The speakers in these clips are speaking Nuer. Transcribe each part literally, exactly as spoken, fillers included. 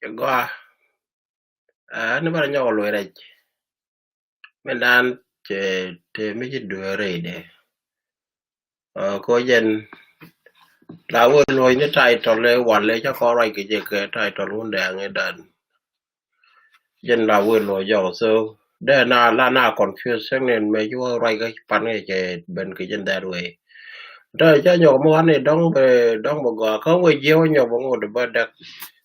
Gɔaa. Aa, ni bara nyɔk luɔi rɛc. Min dan cɛ te mi ci dueeri dɛ. Aa, ko jɛn la wä luɔi ni title ɛ wal ɛ ca kɔ ruac kɛ jɛ kɛ title wun dɛ aŋɛ dan. Jɛn la wee luɔc jɔk, so dee na la na confuse cäŋ ni mɛ ci wä ruac kä pan kɛ cɛ ben kɛ jɛn that way. Dee ca nyɔk mi wan ni dɔŋ bɛ, dɔŋ bɛ gɔaa kä wee jiɛ wä nyɔk bɛ ŋot bä däk.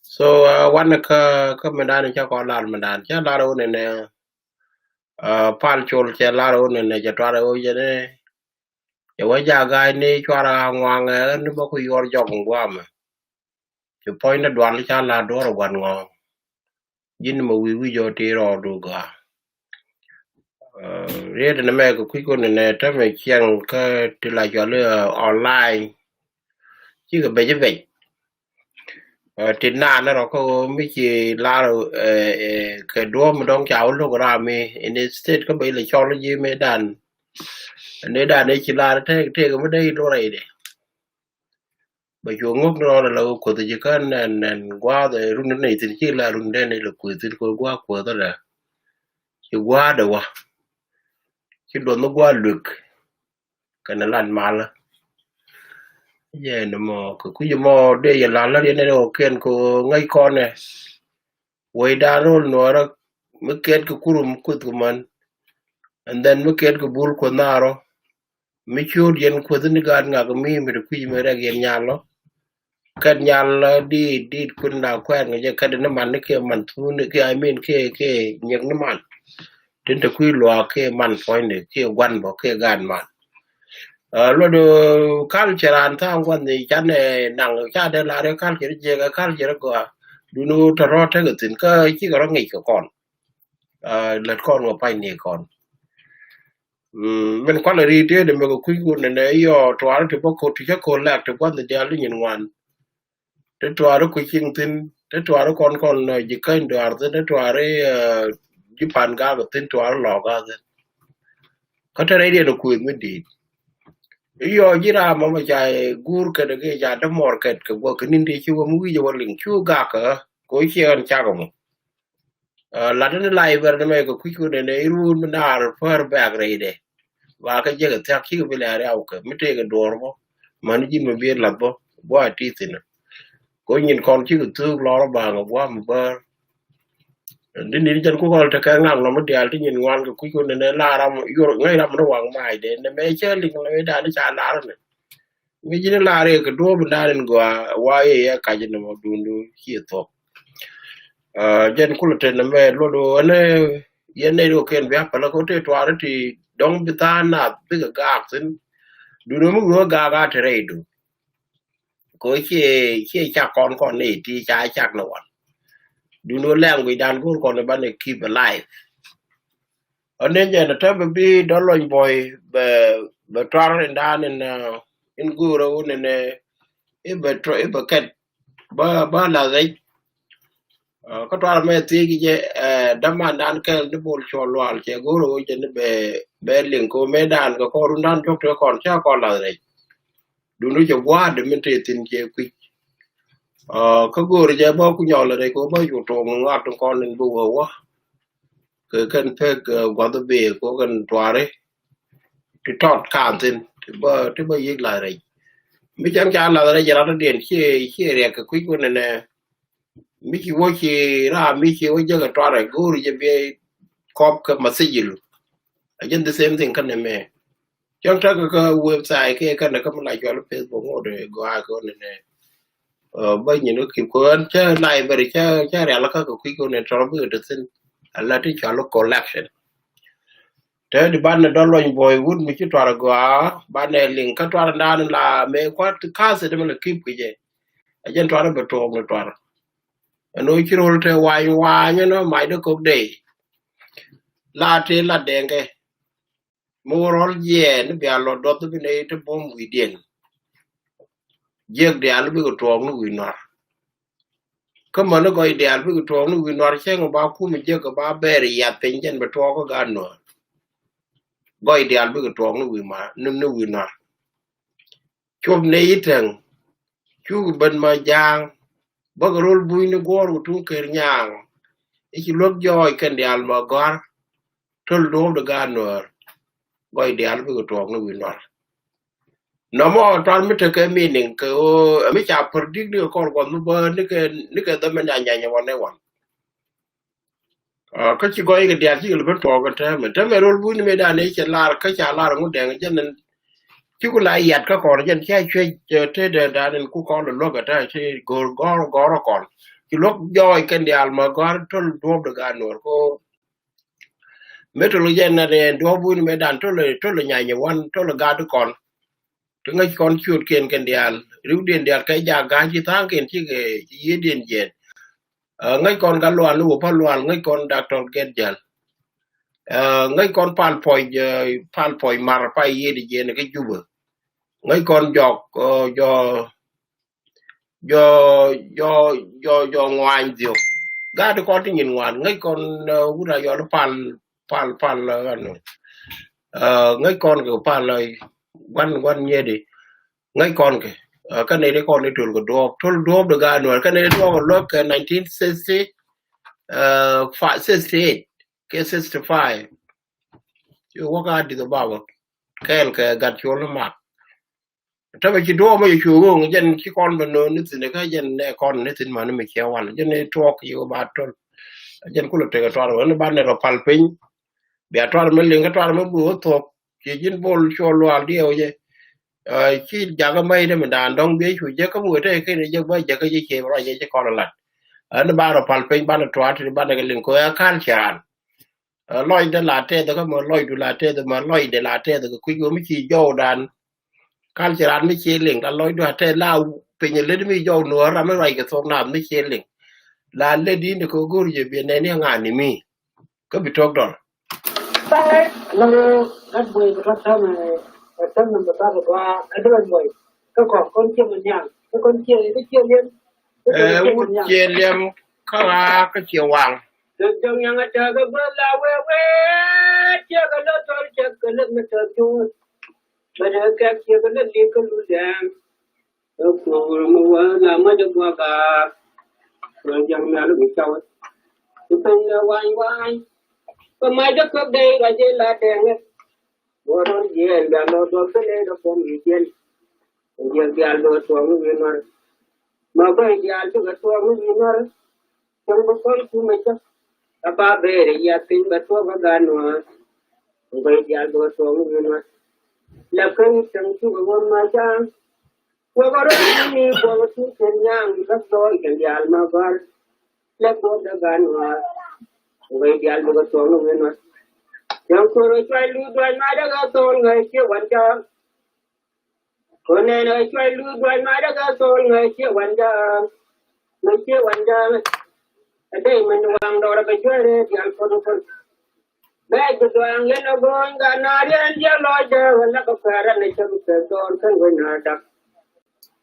So wan ni kä, kä mi dan ca kɔ lar mi dan ca lar wä ni nɛ pal col cɛ lar wä ni nɛ cɛ tuar wä jɛ ni cɛ wä ja ga̱a̱c ni cuar a ŋuaŋ ɛ ni bä ku yuɔr jɔk ŋuamɛ. Ci puɔ̱nydä dual ca la duɔr ɛ gua̱n ŋɔ̱ɔ̱ŋ. Ji̱n mɛ wi̱i̱ wi̱i̱ jɔɔ ti rɔɔdu gɔaa. Riet ni mɛ kɛ kui̱ kun ni nɛ tämɛ ciɛŋ kä ti la cɔl online. Cikɛ bec bec. Ti naan rɔ kä ɣöö mi ci lar kɛ duɔ̱ɔ̱m dɔ̱ŋ ca wä lo̱k ram mi in state kä bec lɛ cɔl ji̱ mi dan. Ni dan i̱ ci lar tëëk tëëk mi dee i̱ luɔr rɛydɛ. Bɛ cu ŋuk ni rɔɔdɛ la wä kuoth ji̱ kä nɛn nɛn gua̱a̱th ɛ run ni nɛy thi̱n ci la run dee ni la kuoth thi̱n kɛ gua̱a̱th kuoth ɛ lɛ. Ci gua̱a̱dɛ wä ci duɔth ni gua̱a̱th luek. Kɛn ɛ lan malä. Yɛn mɔ kɛ kui̱c mɔ dee yɛ lan lä riɛn ni rɛ wä kiɛn kɛ ŋäc kɔn ɛ. Wecdan rol nuɔrä mi kɛt kɛ kurum kueth kɛ män. And then mi kɛt kɛ bul kueth naarɔ. Mi ciöt yɛn kueth ni gaat ŋak mi mi ti kui̱c mi rɛk yɛn nyal lɔ. Kɛt nyal lɔ dit dit kueth na kuɛɛt ŋa jɛ kɛt ni man ni kiɛ man thun ni kiɛ I mean kiɛ kiɛ nyɛk ni man. Tin te kui̱ luaak kiɛ man puɔ̱nyni kiɛ gua̱n bɔ kiɛ gaat man. Luɔt culture an tha̱a̱ŋ gua̱n ni canɛ naŋ ca dee lar culture jiɛk culture gɔaa. Duni wä tɔ̱ rɔ̱ tekɛ thi̱n kä cikɛ rɔ ŋic kɛ kɔn. Lät kɔn wä pany ni kɔn. Min kualɛ ri tëë dee mekɛ kui̱ kun nɛ yɔ tuaari ti bä ko̱t ti cä ko̱t lɛk ti gua̱n ni diaal ti nyin ŋuan. Ti tuaari kui̱ ciŋ thi̱n ti tuaari kɔn kɔn ji̱ käny duaar thi̱n ti tuaari ji̱ pan gak thi̱n tuaari lɔɔk a thi̱n. Kä te rɛy diɛn kuëth mi di̱i̱t. Iyɔ ji̱ raam mɔ mɛ ca guur kɛt kɛ ca dämɔɔr kɛt kɛ guɔ kɛ ni̱n ti ci wä mi wi̱c wä liŋ cu gak kä kɛ wä ciɛ ɣän cak mɔ. Lat ni library ni mɛ kɛ kui̱c kun nɛ iruun mi naar pär bɛk rɛydɛ. Ba kä jek thiak cikɛ bi lɛ riaw kɛ mi tëëkɛ duɔr bɔ mani ji̱n mi bier lath bɔ bɔ a ti thin. Ko nyin kɔn cikɛ thuk lɔr baŋ guam bär. Di ni jɛn ku kɔl te kɛ ŋak nɔm dial ti nyin ŋuan kɛ kui̱ kun nɛ lar ram yor ŋäc ram ni waŋ mac de nɛ mɛ cɛ liŋ nɛ mɛ dan ca lar ni. Mi ji̱n lar yɛ kɛ duɔp dan in gua wa yɛ yɛ kac ni mɔ dundu ci thok. Jɛn kulɛ te nɛ mɛ luɔt wä nɛ yɛn nɛ ri kɛn bia pälä ko te tuar ti dɔŋ bi tha̱a̱n nath bikɛ gaak thin. Dundu mi wä gaak a te rɛy du. Ko cie cie cak kɔn kɔn ni ti ca cak ni wan. Dun wä lɛŋ guic dan go̱o̱r kɔn iban i keep alive. Ɔn ni jɛn tä bi bi dɔl lɔny bɔy bɛ bɛ tuar in dan in in go̱o̱r wun in i bɛ tro i bɛ kɛt bä bä la rɛc. Kä tuar mɛ thiec jɛ däman dan kɛl ni bol cuɔ lual cɛ go̱o̱r wun jɛ ni bɛ bɛ liŋ ko mɛ dan kɛ kɔn run dan jɔk te kɔn ca kɔn la rɛc. Duni cɛ gua̱a̱r de min te thin cɛ kui̱c. Kä go̱o̱r jɛ bä ku nyɔl rɛc ko bä cu tuɔŋ ŋuat kɔn in bi wä wä. Kɛ kɛn pek guath bi ko kɛn tuari. Ti tɔt kan thin ti bä ti bä yik la rɛc. Mi cɛn ca la rɛc rat diɛn ci ci riɛk kɛ kui̱c wä nɛnɛ. Mi ci wä ci raa mi ci wä jek a tuarɛ go̱o̱r jɛ bi kɔp kɛ mathijilu. A jɛn the same thing kä nɛmɛ. Cɔn täk kä website kɛ kɛn kä mi la cual Facebook ŋot gɔaa kɛ wä nɛnɛ. Bä nyin wä kip kɛ wä cä library cä cä rial kä kɛ kui̱ kɛ wä nɛ tɔrɔ bikɛ te thin. A la ti cual collection. Te di banɛ dɔl luɔny bɔy wut mi ci tuar gɔaa banɛ liŋ kä tuar ndan la mɛ kuat ka̱th di mi la kip kɛ jɛ. A jɛn tuar bɛ tuɔk ni tuar. Ɛn wä ci rol te wany wany ɛn wä mac di kok dee. La ti la dɛŋkɛ. Mi wä rɔl jiɛɛn bia lɔ duɔth bi nɛy ti buɔ̱m wi̱i̱diɛn. Jiäk diaal bikɛ tuɔɔk ni wi̱i̱ nuar. Kä mäni gɔc diaal bikɛ tuɔɔk ni wi̱i̱ nuar cäŋ ba kum jiäk ba bɛɛr yath piny jɛn bi tuɔɔk kä gaat nuar. Gɔc diaal bikɛ tuɔɔk ni wi̱i̱ ma ni wi̱i̱ nuar. Cuɔp nɛy itäŋ cuk ben ma ja̱a̱ŋ. Bäkɛ rol buny ni guɔ̱ɔ̱r ku tuŋ ker nyaaŋ. I̱ ci luäk jɔɔc kɛn diaal ma gɔ̱a̱r. Töl duɔ̱ɔ̱p de gaat Nuäär. Gɔy diaal bikɛ tuɔɔk ni wi̱i̱ Nuäär. Nɔmɔ tuar mi tekɛ meaning kɛ ɣöö ɛmi ca predict ni kɛ kɔr guɔth mi bä ni kɛ, ni kɛ dhämɛ ni anyany wan ni wan. Kä ci gɔy kɛ diaal ci kɛ lɛ ben tuɔɔk kɛ täämɛ. Täämɛ rol buny ni mëë dan i̱ cɛ lar kä ca lar ŋut dɛŋ jɛn. Ci ku la yat kä kɔn jɛn cia cuec te dee dan in ku kɔn lɛ luäk kɛ täämɛ ci gɔr gɔr gɔr kɔn. Ci luäk jɔɔc kɛn diaal ma gɔ̱a̱r töl duɔ̱ɔ̱p de gaat Nuäär ko. Mëë töl jɛn na dee duɔ̱ɔ̱p buny ni mëë dan töl töl nyany wan töl gaat kɔn. Ti ŋäc kɔn ciötkiɛn kɛn diaal, riwdiɛn diaal kɛ jak ga̱a̱c ci tha̱a̱ŋkiɛn cikɛ ci yiëëdiɛn jiɛn. Ŋäc kɔn Gat Lual ni wä Pal Lual, ŋäc kɔn Doctor Gɛt Jäl. Ŋäc kɔn Pal Puɔc, Pal Puɔc Mar pa yiëëdi jiɛn kɛ Jubä. Ŋäc kɔn jɔk, jɔ, jɔ, jɔ, jɔ, jɔ ŋuany dhiök. Gaat kɔn ti nyin ŋuan, ŋäc kɔn wut a yɔl Pal, Pal, Pal, ɣän. Ŋäc kɔn kɛ Pal, guan, guan nyedi. Ŋäc kɔn kɛ. Kä nɛy ti kɔn ni töl kɛ duɔ̱ɔ̱p. Töl duɔ̱ɔ̱p de gaat Nuäär. Kä nɛy ti duɔ̱ɔ̱p kɛ luäk kɛ nineteen sixty, sixty-eight kɛ sixty-five. Ci wäk a di̱th ɛ bapä. Kɛɛl kɛ Gat Col ni Mak. Täämɛ ci duɔ̱ɔ̱p mɛ ci cu ɣööŋ jɛn ci kɔn bɛ nööŋ ni thi̱n kä jɛn nɛ kɔn ni thi̱n mani mi ciɛ wal. Jɛn ni tuɔɔk ci wä ba töl. Jɛn kulɛ tekɛ tuar wä ni ba nɛ rɔ pal piny. Bia tuar mi liŋ kä tuar mi bi wä thuɔ̱k. Ci ji̱n bol cuɔ lual diɛw jɛ. Ci jakä mac dee mi daan dɔ̱ŋ bi cu jek kä mi wee te ken jek ba jek kä jɛ cie ruac jɛ ci kɔn lat. Ɛn ba rɔ pal piny banɛ tuar ti banɛ kɛ liŋ kɛ ɛ culture an. Lɔcdɛ la tɛth kä mɛ lɔcdu la tɛth mɛ lɔcdɛ la tɛth kɛ kui̱ kɛ mi ci jɔw dan. Culture an mi ci liŋ la lɔcdu a tɛth la piny lät mi jɔw nuɔr ram mi ruac kɛ thok nath mi ci liŋ. La lät in kɛ go̱r jɛ bi nɛni ŋa ni mi. Kä bi tuɔk dɔl. Hello, that boy, what time, uh, what time number five, uh, I don't know. Kä kɔn, kɔn cie mɛ niaŋ, kä kɔn cie, kä cie liɛm. Ɛ, wut cie liɛm, kä ɣaa, kä cie waŋ. Jɔŋ nyaŋ a tɛk a bä la wee wee, cie kɛ lä tɔl, cie kɛ lä mi tɔl jun. Bɛ dee kɛk cie kɛ lä li kä lu dɛŋ. Ɛ kuur mi wä la mac a guɔ gaak. Rɔ jaŋ mi a luk i̱ cawä. Ti piny lɛ wany wany. Bɛ mac a käk dee rɔ jɛ la dɛŋɛ. Bä rɔl jiɛɛn bia lɔ duɔl kä lɛ dɔ pom i̱ jiɛn. Jiɛn diaal bä tuɔm i̱ wi̱i̱ nuɔr. Ma bä diaal bä tuɔm i̱ wi̱i̱ nuɔr. Cäŋ bä kɔn kumɛ cä. Kä ba ber yia piny bɛ tuɔk bä gaat nuɔ̱ɔ̱r. Bä diaal bä tuɔk mi wi̱n wä. La kä ni cäŋ cuk bä wä ma ja̱a̱ŋ. Wä bä rɔ ni ni bä wä ti cɛ nyaŋ bä thɔɔk kɛ diaal ma gɔ̱a̱r. La bä bä gaat nuɔ̱ɔ̱r. Bä diaal bä tuɔk mi wi̱n wä. Cäŋ kor wä cuay lu duac ma dee kä thɔɔl ŋäc ciɛ wan ja̱a̱ŋ. Kɔn nɛn ɛ cuay luth duac ma dee kä thɔɔl ŋäc ciɛ wan ja̱a̱ŋ. Ŋäc ciɛ wan ja̱a̱ŋ. Ɛ dee mɛn waŋ dɔɔr ɛ bɛ cuay rɛɛ diaal kɔn kɔn. Bɛ bi duaŋ yɛn ɛ go̱o̱ny gat na riɛn jiɛk lɔc dee wä lak ɛ kuɛɛr ran ɛ cä bi kɛ thɔɔl kɛn wec na dak.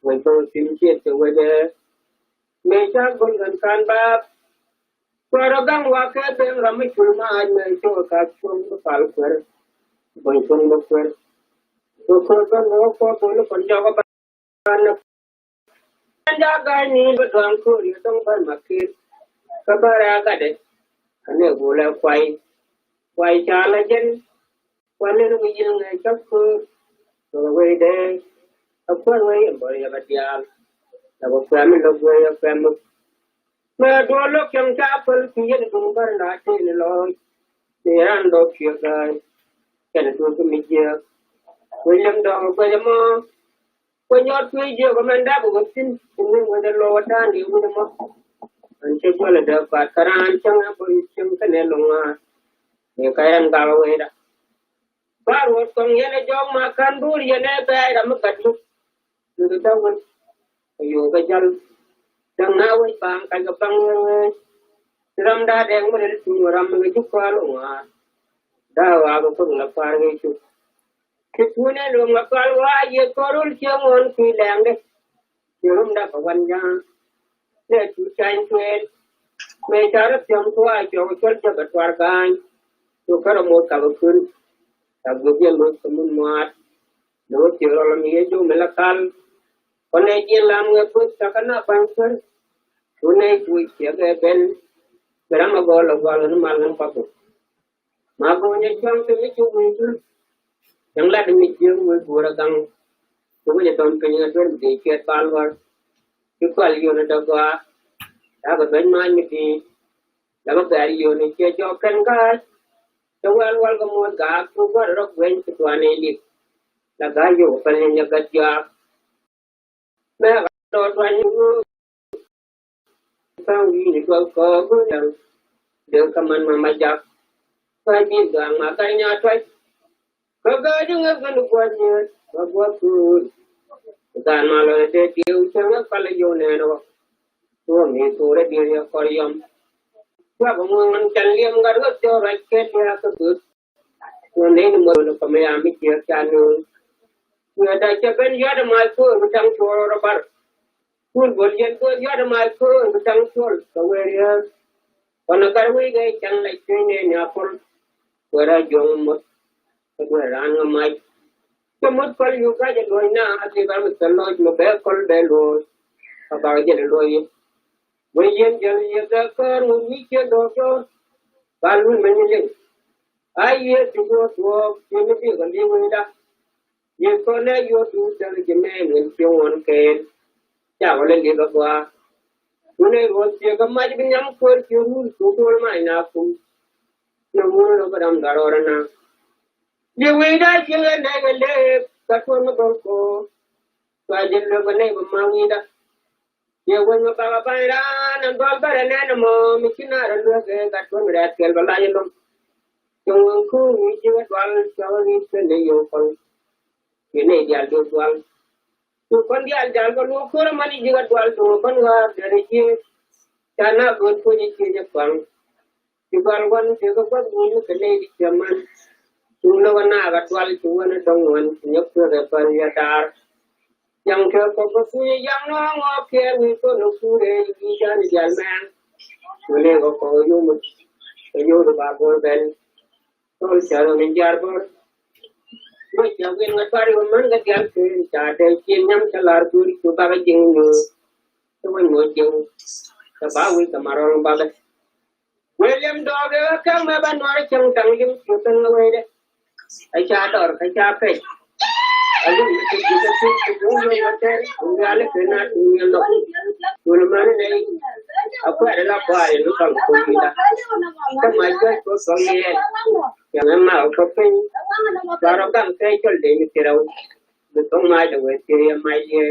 Wec bä wä thi̱n ciɛ cɛ wec ɛ. Mëë ca go̱l ɣän ka̱n baap. Kuɛɛr ɔ gaŋ wa kɛ ben ram mi cul ma ac mɛ cok ɛ kak cuɔ̱ŋ mi pal kuɛɛr. Bony cuɔ̱ŋ mi kuɛɛr. Kɛ kuɛɛr ben wä kɔ bol kɔn jɔk ɛ ban. Ban ja ga̱a̱c ni bä duaŋ ko̱r yɛ dɔŋ bär ma kir. Kä bär a gatdɛ. Kä nɛ gol ɛ kuay. Kuay ca la jɛn. Kuan ni ruk yiëŋ ɛ cak köör. Kɛ wee dee. Ɛ kuan wee yɛ bɔr yɛ bɛ diaal. Ɛ bɛ kuɛm mi lo̱k wee yɛ kuɛm mi. Mɛ duɔl lo̱k cäŋ ca päl ki yɛn duŋ bär la tëë ni lɔɔc. Ni ran dɔɔk ciɛ ga̱a̱c. Kɛn duɔl ki mi jiääk. Wee yɛn dɔɔk guɛc ɛmɔ. Kuɛ nyɔt kui̱ jiök ɛmɛn dap wä thi̱n. Kuŋ wä wä dee lɔ wä ta̱a̱ŋ di wä dee mɔ. An cɛ juɔl ɛ dee kuat kä raan cäŋ ɛ bä cäŋ kɛnɛ loŋaar. Ni ka yɛn gak ɛ wecda. Ba ruɔt kɔŋ yɛn ɛ jɔk ma ka̱n duur yɛn ɛ bɛɛc ram mi gat luk. Ni kɛ däk wec. Ɛ yo̱o̱k ɛ jal. Däŋ na wec baŋ kac kɛ baŋ wec wec. Ram da dɛŋ mi rɛl tuŋ ram mi kɛ juk kɔal ŋuaar. Da wa bɛ kuoth ŋa par wec cuk. Ti tuun ɛ luɔ̱ŋ ɛ kɔal wa yɛ kɔrul ciɛ ŋuɔn kui̱ lɛŋdɛ. Ciɛ rum da kɛ wan ja̱a̱ŋ. Lɛ tu cany tuɛɛl. Mëë ca rɔ thiɔ̱ŋ tuaak cɔk cuɔl jɛ bɛ tuar ga̱a̱ny. Cu kärɛ moth kak ɛ kuën. Ca guic yɛn lo̱c kɛ mun muaat. Lo̱c thiëk rɔ lɔ mi yɛ jom mi la kal. Kɔn ɛ jiɛn lam ŋɛ kueth ca kɛ na ba̱ny kuer. Wun nɛy kuc ciɛ kɛ ben. Bɛ ram a gɔl a gual ni mal ni path. Ma gɔny a cuaŋ ti mi ci wi̱i̱ dul. Cäŋ lat mi jiök wi̱i̱ guur a gaŋ. Ci wi̱c a dɔm piny a duer mi dee ciɛt bal wär. Ci kual yön a dɔk gɔaa. Dak a duec mac mi di̱i̱t. Dak a bɛɛr yön a ciɛ jɔk kɛn ga̱a̱c. Cɛ wɛl wal kɛ muɔ̱th gaak cu gua̱r rɔ gueny ci duan in lik. La ga̱a̱c yök a päl ni nyɛ gät jɔak. Mɛ ka tɔ duany wuu. Ka̱n wi̱i̱ ni tuɔl kɔɔk go̱o̱r yaŋ. Dee kä man ma ma jak. Kä ji̱ gaŋ ma kä nya tuac. Kä kä ji̱ ŋäth kä ni gua̱c nyieet ma gua̱c kuun. Ga̱n ma lɔ ni tëë dieu cä ŋäth pal a yio̱w nɛɛn wä. Tuɔɔk mi tuur a dieu yɛ kɔr yɔm. Cuak ŋuɔ̱n can liɛm gat ɣöth cɔɔk rac kɛ diaak kä guth. Ŋuɔ̱n nɛy ni muɔ̱th ni kɔmɛ ya mi ciek ca nööŋ. Cuɛ da cɛ ben yuat ma ko̱o̱r bi taŋ cuɔɔr rɔ bar. Kun buɔl yɛn ko̱o̱r yuat ma ko̱o̱r bi taŋ cuɔl kɛ wee riäär. Kɔn a gat wec kɛ caŋ la cueny nɛy ni a pɔl. Kuɛ rɔ juɔ̱ŋ muɔth kɛ duer raan ŋä mac. Kɛ muɔth kɔl yuk gac a luɔ̱c na a thik a mi thil lɔc mi bɛ kɔl bɛ luɔ̱ɔ̱c. Kɛ bak jɛn a luɔ̱c yɛ. Wee yɛn jäl yɛ bɛ kär wä wi̱i̱ ciɛ dɔɔk jɔɔr. Ba lun mɛ nyi liŋ. A Yecu duɔ̱ɔ̱r tuɔɔk ciɛ mi dikɛ li̱w wi̱i̱da. Yɛ kɔn ɛ yuɔt duut däk ji̱ mɛɛn wën ciɛ ŋuɔ̱n kɛɛl. Ca wä lɛ li̱k a gɔaa. Wun ɛ ruɔ̱th ciɛ kɛ mac bi nyam kuäär ciɛ run cu duɔl mac na kum. Ni wun lɔ bä ram garɔɔr ɛna. Li̱w wi̱i̱da ciɛ ŋɛ nɛy kɛ lëëk ka tuɔ̱n mi gɔl ko̱o̱r. Cua jɛ lök kɛ nɛy bä ma wi̱i̱da. Yɛ wec mi bak a ba̱ny raan ɛn dhɔl bärɛ nɛn ɛmɔ mi ci naar ɛ luek ɛ gat tuɔ̱n rɛɛt kɛl bɛ lac ɛlɔ̱ŋ. Cɛ ŋuɛn kuuŋ mi ji̱ wä dual cua wä ri̱t kɛn dee yio̱w kɔl. Yɛ nɛy diaal dee dual. Cu kɔn diaal jal bä luɔk ko̱r ɛmɔ ni ji̱ wä dual cu ŋuɛn kɔn ɣaar dee rɛ ji̱. Ca na go̱o̱r puɔ̱ny i̱ ciec ɛ kɔaŋ. Ci gɔl wän tëë kä gua̱th wun kɛ nɛy ti cɛ män. Cu lo̱k ɛ naak ɛ dual ci wän ɛ dɔ̱ŋ wän ci nyɔk cuɛk ɛ päl yɛ daar. Yaŋ kɛ kɔk bä kui̱ yaŋ nɔɔŋ ɔ kiɛɛr wi̱i̱ kɔn ɛ kuur ɛ i̱ ji̱ jan i̱ dial mɛɛŋ. Cu lëë kɛ kɔk ɛ yom ɛ yom ɛ ba bol bɛl. Tɔl cär ɛ mi jiar bɔr. Wec cɛ wi̱n ŋä tuar yom män kɛ dial kër ca tɛl cien nyam cɛ lar kuur cu bakɛ jiŋ nyuur. Cɛ wec mɔ jiŋ kɛ ba wi̱c kɛ marɔl bakɛ. William dɔɔk ɛ kä mɛ bä nuɔr cäŋ taŋ lim cu kän ŋä wecdɛ. Ɛ ca dɔr kä ca pɛc. Ɛ lim mi ti ji̱ kä ti ti duŋ yom wä tɛr duŋ yali kɛ na duŋ yɛn lɔ. Duŋ mani nɛy. A kuɛɛr ila kuaar in lukaŋ kuŋ ila. Kä ma juɔc ko sɔl yɛn. Cäŋ ɛ ma ɔ kä piny. Cuarɔ gaŋ kɛ cɔl dee mi ti rɛw. Bi thoŋ mac ɛ wee ti riɛ mac yɛ.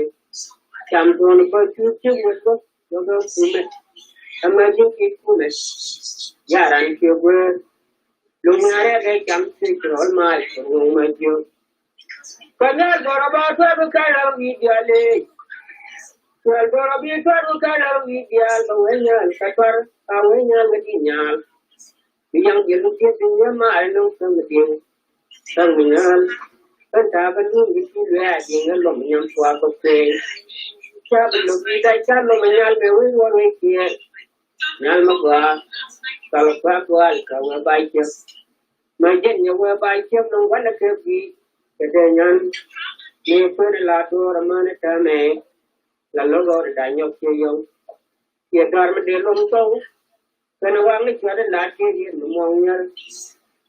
Cam tuɔn bä cu ci wet bä. Wä bä kumɛ. Ɛmɛ ji̱n ti kumɛ. Yaran ti guer. Luŋ ŋa̱rɛ kɛ cam ti rɔl mal kɛ ŋuŋ ma jiök. Kɛ nyal dɔrɔ bä tuar bi kɛl rɔ wi̱i̱ diaal ëë. Tuar dɔrɔ bi tuar bi kɛl rɔ wi̱i̱ diaal bɛ wee nyal kɛ tuar a wee nyal kɛ di nyal. Bi yaŋ jiɛl bi pieth bi nyɛ maar ni wä käŋ dieu. Käŋ bi nyal. Kä ta̱a̱ bä luŋ bi ti luɛɛ a diŋ ɛ lɔm nyam tuaak kɛ kuëëny. Ca bi lo̱k wi̱i̱ dac ca lɔm ɛ nyal bɛ wee ruɔr wee kiɛɛr. Nyal mi gɔaa. Thal gɔaa gɔaa kɛ wee ba ciek. Ma jɛn yɛ wee ba ciek nɔŋ gua̱n ɛ kɛ gui̱i̱. Kɛ dee nyan. Ni kuën ɛ la duɔ̱ɔ̱r ɛ män ɛ täämɛ. La lo̱k rɔɔd ɛ da̱a̱ nyɔk ciɛ yɔw. Yɛ dɔ̱a̱r mi dee lom thɔw. Kɛn waŋ ni cuat in la tiek yet mi muɔŋ nyäl.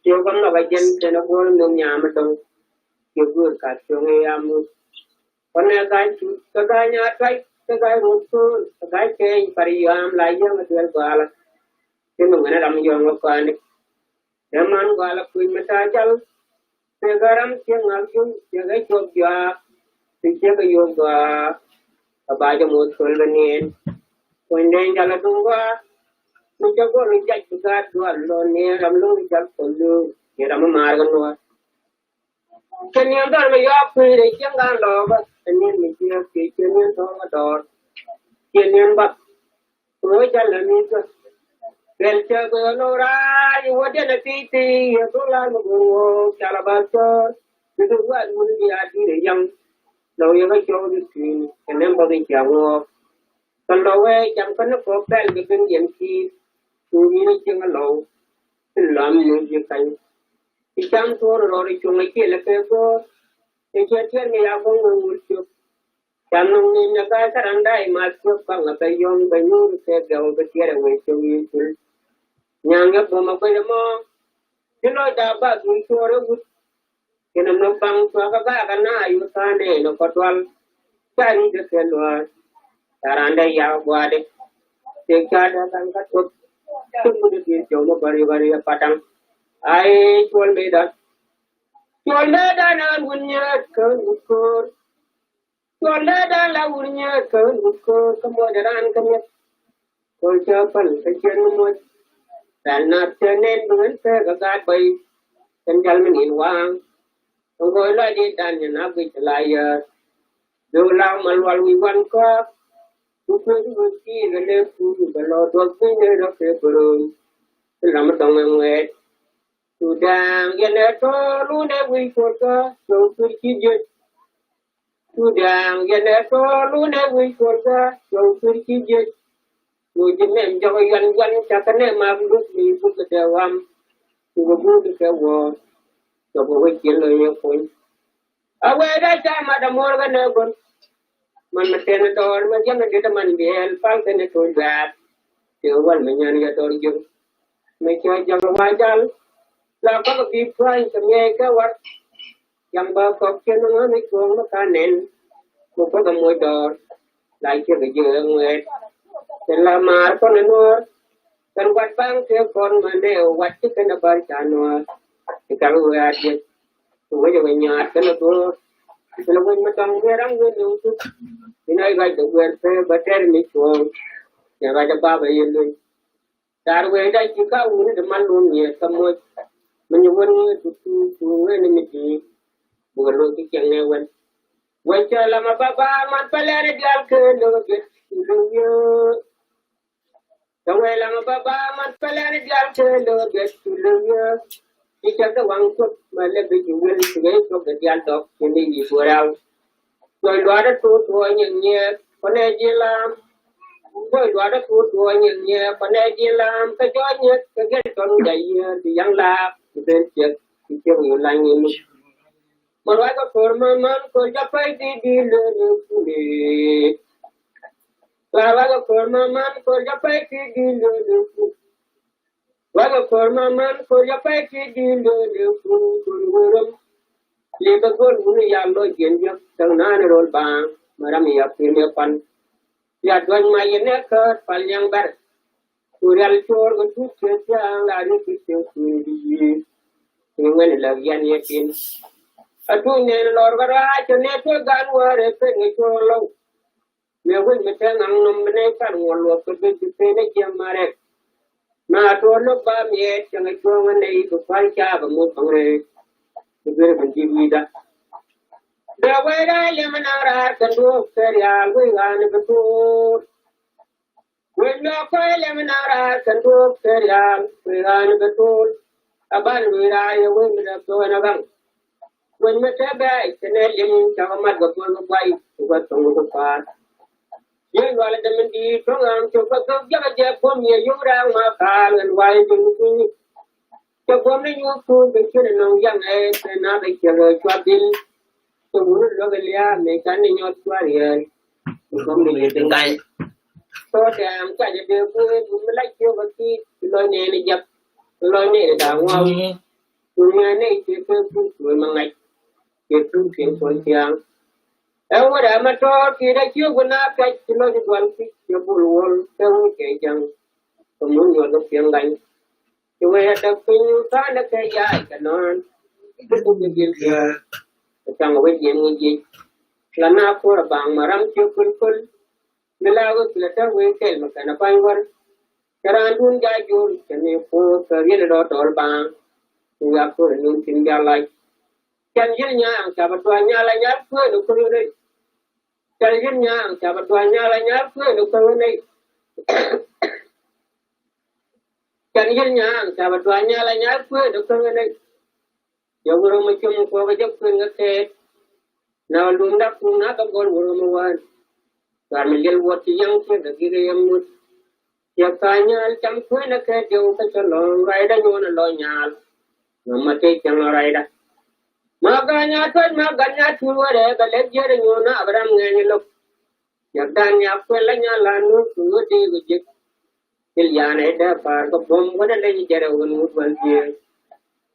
Tiek kɔn lɔk a jɛn kɛn a guɔl mi nyam a dɔŋ. Tiek guur ka tiɔŋ i yam wut. Kɔn ɛ ga̱a̱c tut kɛ ga̱a̱c nyaat tuac kɛ ga̱a̱c ruɔt ko̱o̱l kɛ ga̱a̱c kɛɛny par yɔam la yäŋ a duel gɔaalä. Ti mi ŋuɛn a ram yɔŋ a kɔaani. Dee man gɔal a kui̱ mi ta̱a̱ jal. Tëë kä ram ciek ŋa̱l juŋ ciek ɛ cuɔp juaak. Ti ciek ɛ yop gɔaa. Kä ba jɛ moth köl bä niɛn. Kuny dee jal a duŋ gɔaa. Mi cɛ gɔl jac bi gaat dual lɔ niɛn ram lo̱ŋ jal köl lo̱ŋ. Ni ram mi maar kä nuɔr. Cɛ niɛn dhɔr mi yɔɔk kui̱ rɛy cieŋ gaa lɔɔkä. Cɛ niɛn mi jiääk kiɛ cɛ niɛn thɔɔkä dɔɔr. Cɛ niɛn bath. Kɛ ɣöö ca lɛ mi̱i̱kä. Kɛl cɛ kɛ ɣöö lo̱k raar i̱ wä diɛn ɛ pi̱i̱ pi̱i̱ ɛ thok la̱r mi go̱o̱r ɣöö ca lɛ bath cɔɔr. Bi duk wath wun bi a di̱i̱r ɛ yäŋ. Lɔw yɛ kä cɔw di tui̱n kɛ nɛm bɔth in cia ŋuɔɔk. Kɛ lɔw wee cam kä ni kɔk pɛl kɛ ben yɛn ki̱i̱r. Cuŋ yi̱n ɛ cieŋ ɛ lɔw. Tin lɔam ni ji̱ ka̱ny. Ti cam tuɔɔr rɔɔd i̱ cuŋ ɛ ciël ɛ kɛ go̱o̱r. Ti cɛ tiɛɛr mi ya kɔŋ wee wur cop. Ca nɔŋ ni nyɛ gaa käranda i̱ math cuɔp kaŋ a bɛ yɔ̱ŋ bɛ nyuur kɛ gɛw bɛ tiɛɛr ɛ wee cok yi cul. Nyaŋ yɛ bom a kuec ɛmɔ. Ci lɔcda ba dhul cuɔɔr ɛ wut. Kɛn ɛmɔ baŋ cuakä gakä na yu tha̱a̱n ɛn ɛ kɔ dual. Ca ri̱t ɛ kɛ luäär. Ca randa yak gua̱a̱dɛ. Tëk ca dee kaŋ kä tuɔp. Ci mut ɛ di̱i̱t jɔw mɔ bäri bäri ɛ pataŋ. Ay cuɔl mëëdan. Cuɔl mëëdan an wun nyɛɛt kä wut ko̱o̱r. Cuɔl dee da̱a̱n la wur nyääk kä wut ko̱o̱r kä muɔc raan kä mi̱eth. Ko̱o̱r cä päl kä ciɛn mi muɔc. Raan nath cä nɛn bi ɣän pek kä gaat bäy. Kɛn jal mi nin waaŋ. Kä ŋo̱o̱c lɔcdidan nyɛ na guic la yäär. Döök laŋ ma lual wi̱i̱ wan kɔaak. Ku kuec wek ti̱i̱ kɛ lëë kuur kɛ lɔ duɔth piny dee dɔ̱k kɛ bärööny. Kä lam mi dɔ̱ŋ ɛ ŋuɛɛt. Sudan yɛn ɛ tɔɔl wun ɛ wi̱i̱ kuɔth kä cɔw kui̱r ci jiec. Sudan yɛn ɛ tɔɔl wun ɛ wi̱i̱ kuɔth kä cɔw kui̱r ci jiec. Ku ji̱ nɛm jɔk yuan yuan ca kä nɛm mak luth mi buk kɛ dee wam. Ku kɛ guut kɛ wuɔɔr. Cɔk kɛ wec ciɛn lɔ yɛ kuny. A wee da ca mat a muɔr kɛ nɛ gɔn. Man mi tɛn a dɔɔr mi jiɛm a dit a man biɛɛl pal kɛn a to̱l juaar. Tëë wal mi nyɛn yɛ dɔɔr jiök. Mi cɛ jɔk a wa jal. La kɔk a bi pua̱ny kɛ miɛɛc kɛ war. Yaŋ ba kɔk cien ŋä mi cuɔ̱ɔ̱ŋ mi ka nɛn. Ku kɔk a muc dɔɔr. La ciek a jiök ɛ ŋuɛɛt. Thin la maar kɔn a nuɔɔr. Kɛn wat baŋ tëë kɔn mɛ nɛ wat ci kɛn a bär ca nuɔɔr. Ci kaŋ wee a dieth. Ku wec a wec nyaat kɛn a go̱o̱r. Kɛn a wec mi tɔŋ wee ram wee liw thuk. Ci nɔc ruac dee guɛɛr pee bä tɛr mi cuɔ̱ɔ̱ŋ. Cɛ ruac a bap a yɛ luny. Tar wee da ci ka wuni di mal wun yɛ kä moc. Mi nyi wun ŋuet du tuuk tuuk wen mi di̱i̱t. Bukɛ lo̱c ki cieŋ nɛ wen. Wec cɛ lam a ba ba man pälɛn dial kee lo̱k a biet. Lo̱k yee. Kɛ wee lam a ba ba man pälɛn dial kee lo̱k a biet. Lo̱k yee. Ci cɛ kɛ waŋ kuoth ma lɛ bi ci wil ci wee cuɔk kɛ dial dɔk ci mi yi tuɔɔr yaw. Jɔc luaatdä tuut tuɔɔc nyieth nyieth kɔnɛ ji̱ lam. Jɔc luaatdä tuut tuɔɔc nyieth nyieth kɔnɛ ji̱ lam. Kä jɔc nyieth kɛ gɛn tɔn wi̱c a yiëër bi yaŋ laak bi ben ciek bi ciek wi̱i̱ la̱ny ni mi. Mɛ ruac kɛ ko̱r mɛ män ko̱r jɔ pɛy di di lëë ni kuni. Ruac kɛ ko̱r mɛ män ko̱r jɔ pɛy di di lëë ni kuni. Ruac kɛ ko̱r ma män ko̱r jɔ pɛy ti di̱i̱n do̱r dee kun kun wee röm. Li̱pɛ go̱l wuni ya lo̱c jiɛn jiäk täŋ naan rol baaŋ ma ram ya kui̱ mëë kuan. Ya duäny ma yɛn nɛ käät pal nyaŋ bɛr. Ku rial cuɔɔr kɛ tuut ciek thia̱a̱ŋ la ri̱k kɛ ciek kui̱ di yiëë. Kui̱ wen lak yɛn yɛ tin. A tuny nɛn lɔr kɛ rac kɛ nɛ tuek gan wäär ɛ pen kɛ cuɔɔr lɔw. Mëë wec mi te ŋaŋ nɔm bi nɛy pan ŋuɔl luɔk kɛ bek bi pen ɛ jiɛm ma rɛk. Na tuɔɔk lo̱k ba miɛɛt cäŋ ɛ cuɔ̱ŋ ɛ nɛy bi kua̱l caak ɛ muth bäŋ rɛɛk. Bi duer bi di̱t wi̱i̱da. Dee wec ɛ liɛm ɛ naŋ raar kɛ duɔ̱ɔ̱k kɛ riaal wec ɣa̱a̱n ɛ bi tuɔɔk. Wec mi a kɔc liɛm ɛ naŋ raar kɛ duɔ̱ɔ̱k kɛ riaal wec ɣa̱a̱n ɛ bi tuɔɔk. A ban luc raar yɛ wec mi dee thuɔ̱ɔ̱n ɛ gaŋ. Wec mi te bɛ̈ɛ̈c kɛnɛ liŋ cakɔ mat kɛ puɔ̱n kɛ guay kɛ wä thoŋ kɛ pa̱a̱r. Yee lual däm in di̱i̱t tuɔ̱ŋ ɣaam cök kɛ thok jak a jɛ buɔ̱m yɛ yio̱w rɛ̈ɛ̈k ma kaal ɣän wa̱i̱ ji̱n mi kui̱ni. Cɛ buɔ̱m ni nyuuth kuuth kɛ ciɛn inɔŋ yaŋ ɛ kɛ na bɛ ciɛk ɣöö cua dhil. Cɛ wuni luäk ɛ lia̱a̱ mëë can ni nyɔɔth cua riɛɛl. Buɔ̱m ni nyuuth in ga̱y. Tɔɔtɛm ca jɛ dee kueet wun mi lac ciök ɛ ki̱i̱t lɔc nɛɛni jap. Lɔc nɛɛni da̱a̱ ŋuaw. Dunia nɛy ciɛ kɛ kuth kuëë ma ŋa̱c. Ciɛ tuŋ kiɛn puɔ̱n thia̱a̱ŋ. Ɛn wä rɛm ɛ tɔɔr kiɛ dee ciök wä na piac ci lɔc dual kui̱ ciɛ bul wuɔl kɛ wä kɛ ja̱ŋ. Kɛ mun nyuɔth kɛ piɛŋ ga̱ny. Ci wee ɛ däk piny tha̱a̱n dee kɛ yaay kɛ nɔ̱ɔ̱n. Kɛ kum kɛ gil kiɛ kɛ caŋ wä jiɛn ŋi̱ jiec. La na kuɔr ɛ baŋ ma ram ciɛ köl köl. Mi la wä kiɛ dee wee kɛl ma kɛn ɛ pa̱ny wär. Cɛ raan duun ja̱ jur cɛ mi puur kɛ riet dɔ̱r dɔl baaŋ. Ku wiak puur nin tin ja̱ lac. Can yil nyaŋ ca bɛ tuany nyal a nyal kuëën ɛ kuëën rɛy. Can yil nyaŋ ca bɛ tuany nyal a nyal kuëën ɛ kuëën rɛy. Can yil nyaŋ ca bɛ tuany nyal a nyal kuëën ɛ kuëën rɛy. Yɛ wurä mi cum kuɔk jɛ kuën kɛ kɛɛt. Na lum dak kuŋ na kɛ gɔl wurä mi wään. Cuar mi liɛl wuɔt ci yäŋ ciek kɛ gik yɛ mut. Ciɛ ka nyal cam kuënä kɛ diɛw kä cä lɔ̱ŋ ruacdä nyuɔ̱n a lɔ nyal. Nɔmɔ tëë cäŋ ruacdä. Ma ganya tuɔc ma ganya tuur wärɛ bɛ lɛk jiɛt a nyuɔ̱n a bɛ ram ŋɛny lo̱k. Cɛ gan nya kuɛl la nya la nuur ku ŋuɔ̱t dee kɛ jek. Thil yan ɛ dee pa̱a̱r kɛ buɔ̱m wä dee leny jɛrɛ wä nuur wä dhieec.